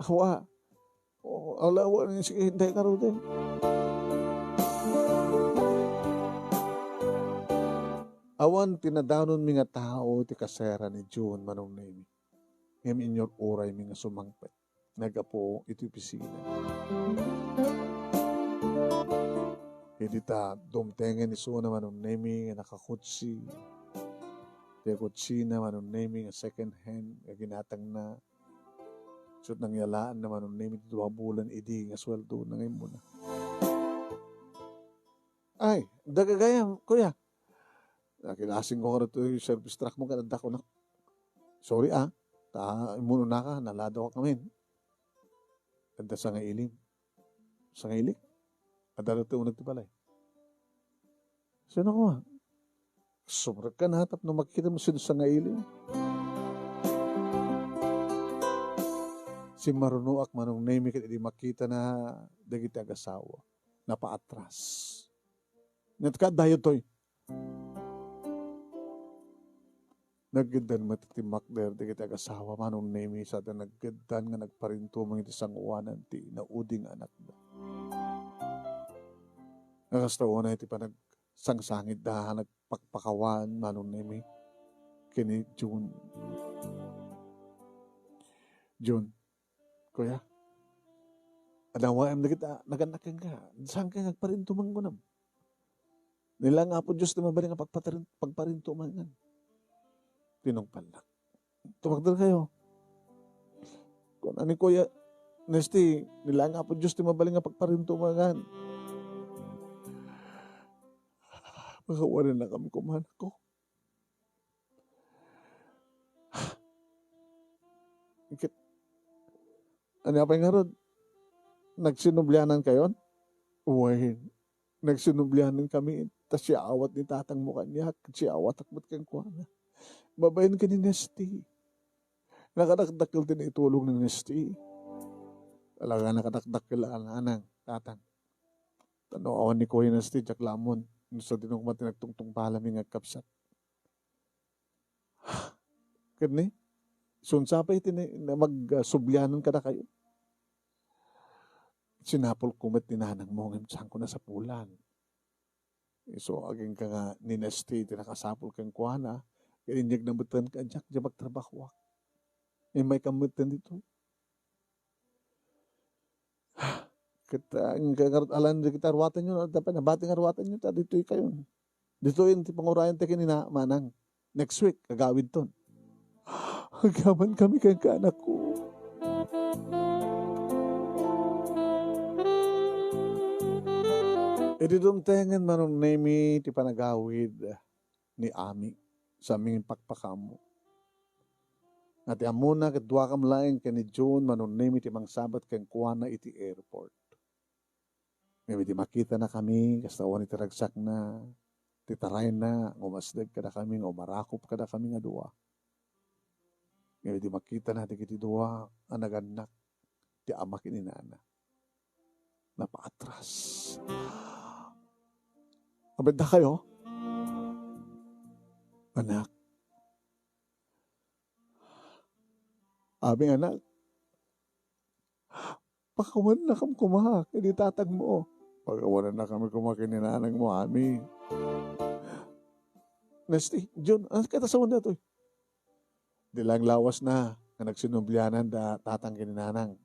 Awa. O, ala, awa, sige, intay ngaruden. Awan ti nadanonmi nga tao iti kasera ni June, Manong Nemi. Ngem inyur-uraymi nga sumangpet. Naggapu iti opisina. Idi ta dumtengen isuna, Manong Nemi, nga nakakutsi, ti kutsina, Manong Nemi, nga second hand, nga ginatangna, ket nangyalaanna, Manong Nemi, ti dua bulan idi nga suweldona nga immuna. Ay, dagagayam, kuya. Nakilasingko ngarud ti service truck mo, ket adda kunak. Sorry, ah. Ta, immunonaka, naladawak ngamin. Adda sangailim. Sangailik? Adda ti uneg ti balay. Sino ko, ah? Sumrekka na tapno makitam sino sangailim. Simmarunoak, Manong Nemi, ket idi makitana dagiti agasawa. Napaatras. Nagkadayo toy. Naggeddan met ti makder dagiti agasawa, Manong Nemi, sada naggeddan nga nagparintumeng iti sangoanan ti naudi nga anakda. Nga kasta unay ti panagsangsangitda, nagpakpakawan, Manong Nemi, ken ni June. June, Kuya, adawaem dagiti nagannak kenka. Saan ka nga agparintumeng kunam? Nila nga Apo Dios ti mabalin nga pagpatarin-, pagparintumengan. Tinungpalnak. Tumakder kayo. Kuna ni Kuya Nesty, nila nga Apo Dios ti mabalin nga pagparintumengan. Pakawanan na kami kumanako. Ket, ania pay ngarud? Nagsinublianan kayon? Uy, nagsinublianan kami, ta siaawat ni tatangmo kaniak, ket siaawatak met kenkuana. Babaen ken ni Nesty. Nakadakdakkel ti naitulong ni Nesty. Talaga nakadakdakkel a nanang, tatang. Ta no awan ni Kuya Nesty, diak la ammo no sadino koma ti nagtungtungpalami nga agkabsat. Ket ni, isu sa pay ti na-, na-, mag-, ah, sublianan kadakayo. Sinapulko met ni nanangmo, ngem saanko nasapulan. Isu agingga nga ni Nesty ti nakasapul kenkuana, ket inyegna metten kaniak, diay pagtrabahoak. Immaykam metten ditoy. Ket, ah, nga ngarud, alan dagiti aruatenyo, adda pay nabati nga aruatenyo, ta ditoy kayon. Ditoy ti pangurayen ti kinina, manang. Next week, agawidton. Agyaman kami kenka, anakko. Idi dumtengen, Manong Nemi, ti panagawid ni Ami, sa mangipakpakaammo. Nga ti ammona ket duakam laeng ken ni June, Manong Nemi, ti mangsabat kenkuana iti airport. Ngem idi makitanakami, kasta awan iti ragsakna, ti tarayna nga umasdeg kadakami, nga umarakop kadakami nga dua. Ngem idi makitana dagiti dua a nagannak, ti ama ken inana, napaatras. Abet dakayo? Anak. Aming anak. Pakawanennakami koma ken ni tatangmo. Pakawanennakami koma ken ni nanangmo, Ami. Nesty, Jun, ano kayat a sawen daytoy? Di laeng lawasna nga nagsinublianan da tatang ken ni nanang.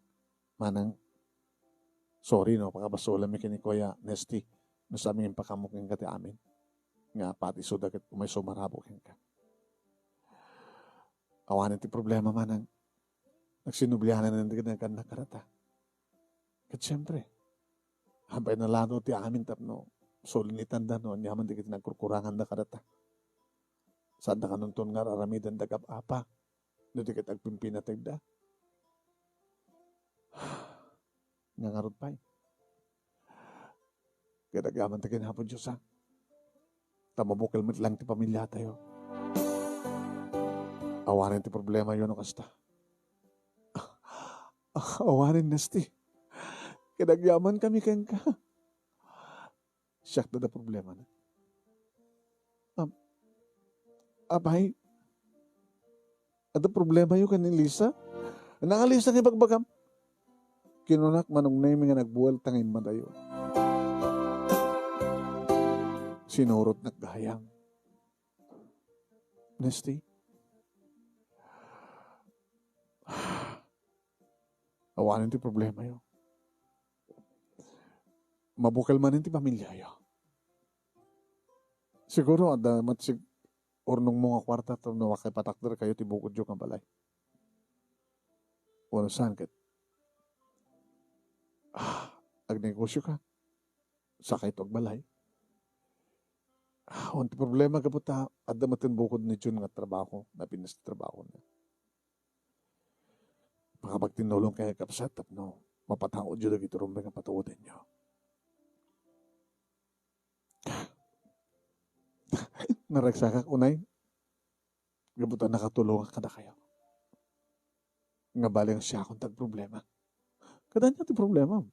Manang, sorry no, pakabasolanmi ken ni Kuya Nesty no saan mi impakaammo kenka ti amin. Nga pati isuda ket umay sumarabo kenka. Awanen ti problema, manang. Nagsinublianan dagiti nagannak kadata. Ket siempre, apay nalano ti amin tapno sulinitanda no aniaman dagiti nagkurkuranganda kadata. Saanda kanunton nga ar-aramiden da gap-apa no di ket agpimpinategda. Nga ngarud pay, ket agyaman ta ken Apo Dios, a, ta mabukel met laeng ti pamiliatayo. Awanen ti problemayo no kasta. Awanen, Nesty. Ket agyamankami kenka. Siak dayta problemana. Am, apay, adda problemayo ken ni Lisa? Nang Lisa nga ibagbagam? Kinunak manugnaymi nga nagbuelta nga immadayo. Sinurotnak gayam. Nesty, awanen ti problemayo. Mabukel manen ti pamiliayo. Siguro, adda met sig-, urnongmo nga kuarta tapno makipatakderkayo ti bukodyo nga balay. Wenno saan ket, ah, agnegosioka, sakayto agbalay. Ah, awan ti problema gapu ta adda met ti bukod ni Jun nga trabaho, napintas ti trabahona. Makapagtinnulongkayo, kakabsat, tapno mapataudyo dagiti rumbeng a patuodenyo. Naragsakak unay, gapu ta nakatulongak kadakayo. Nga bali nga siakon ti agproblema. Ket ania ti problemam?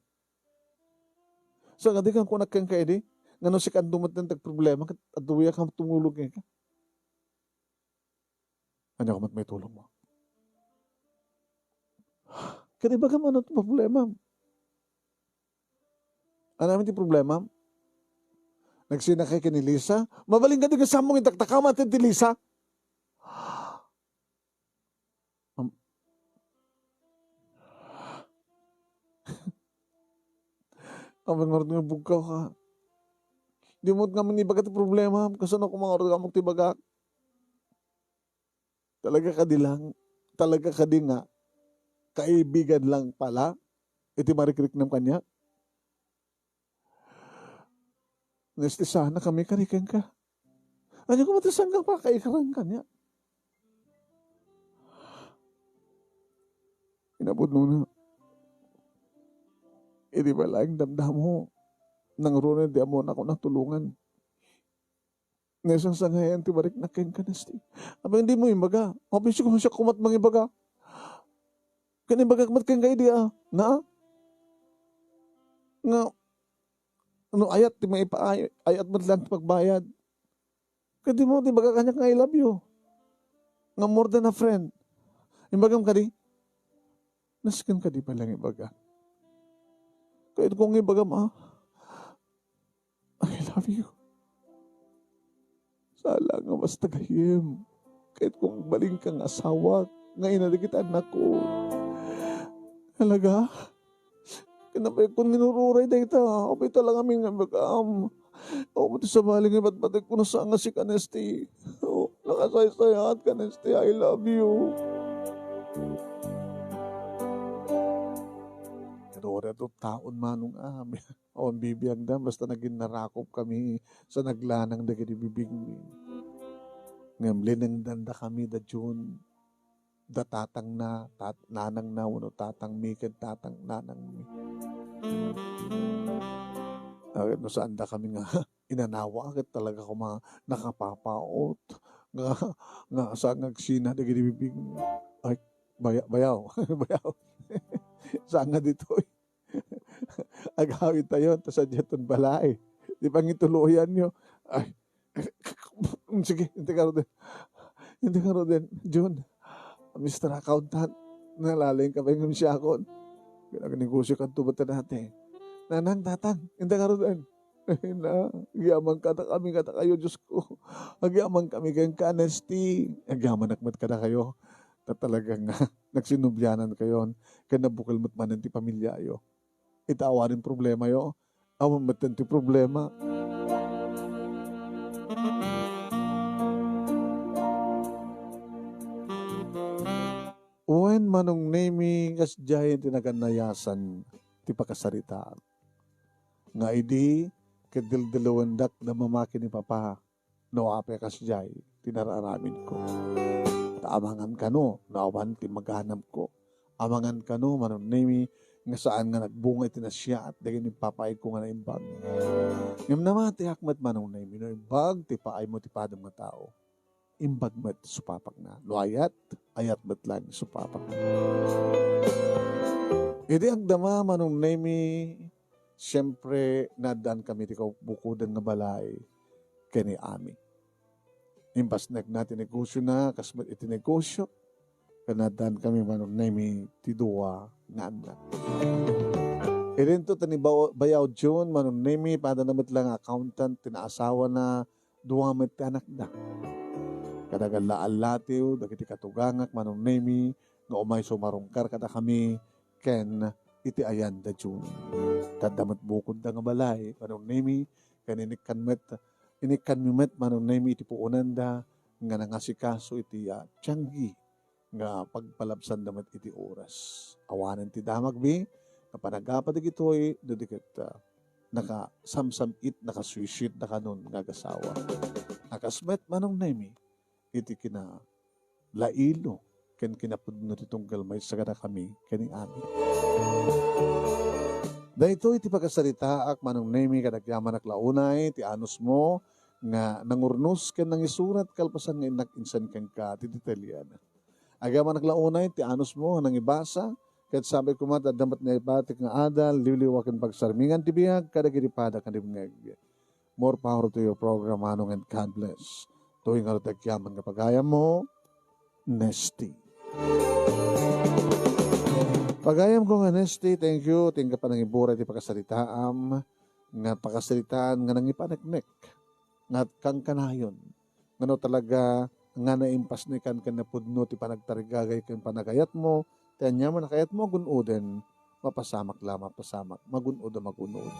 Sa kadi kan kunak kenka idi, nga no sika met ti agproblema, ket aduyak a tumulong kenka. Ania koma ti maitulongmo? Ket ibagam ano ti problemam. Ania met ti problemam? Nagsinakay ken ni Lisa? Mabalin kadi nga saanmo nga itaktakam ti Lisa? Am-, Amin ngarud nga ibagak, a. Dimo met ngamin ibaga ti problemam, kasano koma ngarud nga ammok ti ibagak? Talaga kadi lang, talaga kadi nga kaibigan lang pala iti marikriknam kaniak? Nesty, saannakami kadi kenka. Ania koma ti saanka pakaikaran kaniak? Kinapudnona, idi pay laeng damdamo, nangruna ti ammonak a natulongan. Naisangsangayan ti mariknak kenka, Nesty. Apay dimo imbaga? Apay siak koma met mangibaga? Ken imbagak met kenka idi a, na? Nga, no ayat ti maipaay-, ayat met laeng ti pagbayad. Ket dimo ti ibaga kaniak nga I love you. Nga more than a friend. Imbagam kadi? Nasken kadi pay laeng ibaga. Kayatko nga ibagam, a, I love you. Saan la nga basta gayyem. Kayatko nga agbalinka nga asawak, nga ina dagiti annakko. Talaga? Ken apay kon nga inururay dayta, apay talaga amin nga ibagam. O, ti sabali nga ibatbatekko no saan nga sika, Nesty. O, nakasaysayaat ka, Nesty. I love you. Pero wala to taon manong amin. Awan bibiagda, basta nagin narakop kami sa naglanang dagiti bibigmi. Ngem linengdanda kami da Jun, da tatangna, tat-, nanangna, wenno tatangmi ken tatang nanangmi. Akin no saanda kami nga inanawa, ket talaga koma nakapapaot nga, nga saan nga agsina dagiti bibigmi. Ay, baya-, bayaw, bayaw. Saan nga ditoy? Agawidtayon, ta sadiaton balay. Di pangituloyanyo. Ay, sige, inti ka ruden. Inti ka ruden. Jun, Mister Accountant, nalaling ka ba yung siakon? Pinagnegosyo ka tubat na dati. Nanang, tatang, inti ka ruden. Ay na, agyaman kadakami kadakayo, Diyos ko. Agyaman kami kenka, Nesty. Agyamanak met kadakayo. Ta talagang nagsinublianan kayon. Ken nabukel met manen ti pamilyayo. Ita awanen problemayo. Awan met ti problema. Wen, Manong Nemi, kasdiay ti nagannayasan ti pakasaritaan. Nga idi, ket dildilawendak da mamaki ni Papa, no apay kasdiay ti nararamidko. Ta amangan kano, no awan ti maganamko. Amangan kano, Manong Nemi, nga saan nga nagbunga iti nasiaat dagiti papaayko nga naimbag. Ngem namatiak met, Manong Nemi, no imbag ti paaymo ti padam nga tao. Imbag met supapakna. No ayat, ayat met lang supapakna. Idi agdama, Manong Nemi, siempre, naaddaan kami ti kabukoden nga balay ken ni Ami. Impasnekna ti negosiona, kas met iti negosio, ken naaddaan kami, Manong Nemi, ti dua nga annak. Idinto ti ni Bao-, Bayaw June, Manong Nemi, padana met lang nga accountant ti naasawana, dua met ti anakda. Kadagalla-allatiw dagiti katugangak, Manong Nemi, nga umay sumarungkar kadakami ken iti ayanda June. Tadda met bukodda nga balay, Manong Nemi, ken inikkan met, inikkanmi met, Manong Nemi, iti puonanda nga nangasikaso iti, ah, tianggi nga pagpalabsanda met iti oras. Awanen ti damagbi nga panagapa dagitoy, no di ket, ah, nakasamsam-it, nakasuisit da kanon nga agasawa. A kas met, Manong Nemi, iti kinalailo ken kinapudno ti tunggal maysa kadakami ken ni Ami. Daytoy ti pakasaritaak, Manong Nemi, ket agyamanak la unay ti anusmo nga nangurnos ken nangisurat kalpasan nga innak insan kenka ti detalyean. Agyamanak la unay ti anusmo nga nangibasa, ket sapay koma ta adda met naipatik nga adal, liwliwa ken pagsarmingan ti biag kadagiti pada ken dimngeg. More power to your program, Manong, and God bless. Toy nga rutag yaman nga pagayammo, Nesty. Pagayamko nga Nesty, thank you. Ti panangiburay ti pakasaritaam, nga pakasaritaan nga nangipaneknek, nga kankanayon. Nga no talaga nga naimpasnekan ken napudno ti panagtarigagay ken panagayatmo, ti aniaman a kayatmo a gun-oden, mapasamak la, mapasamak, magun-od a magun-od.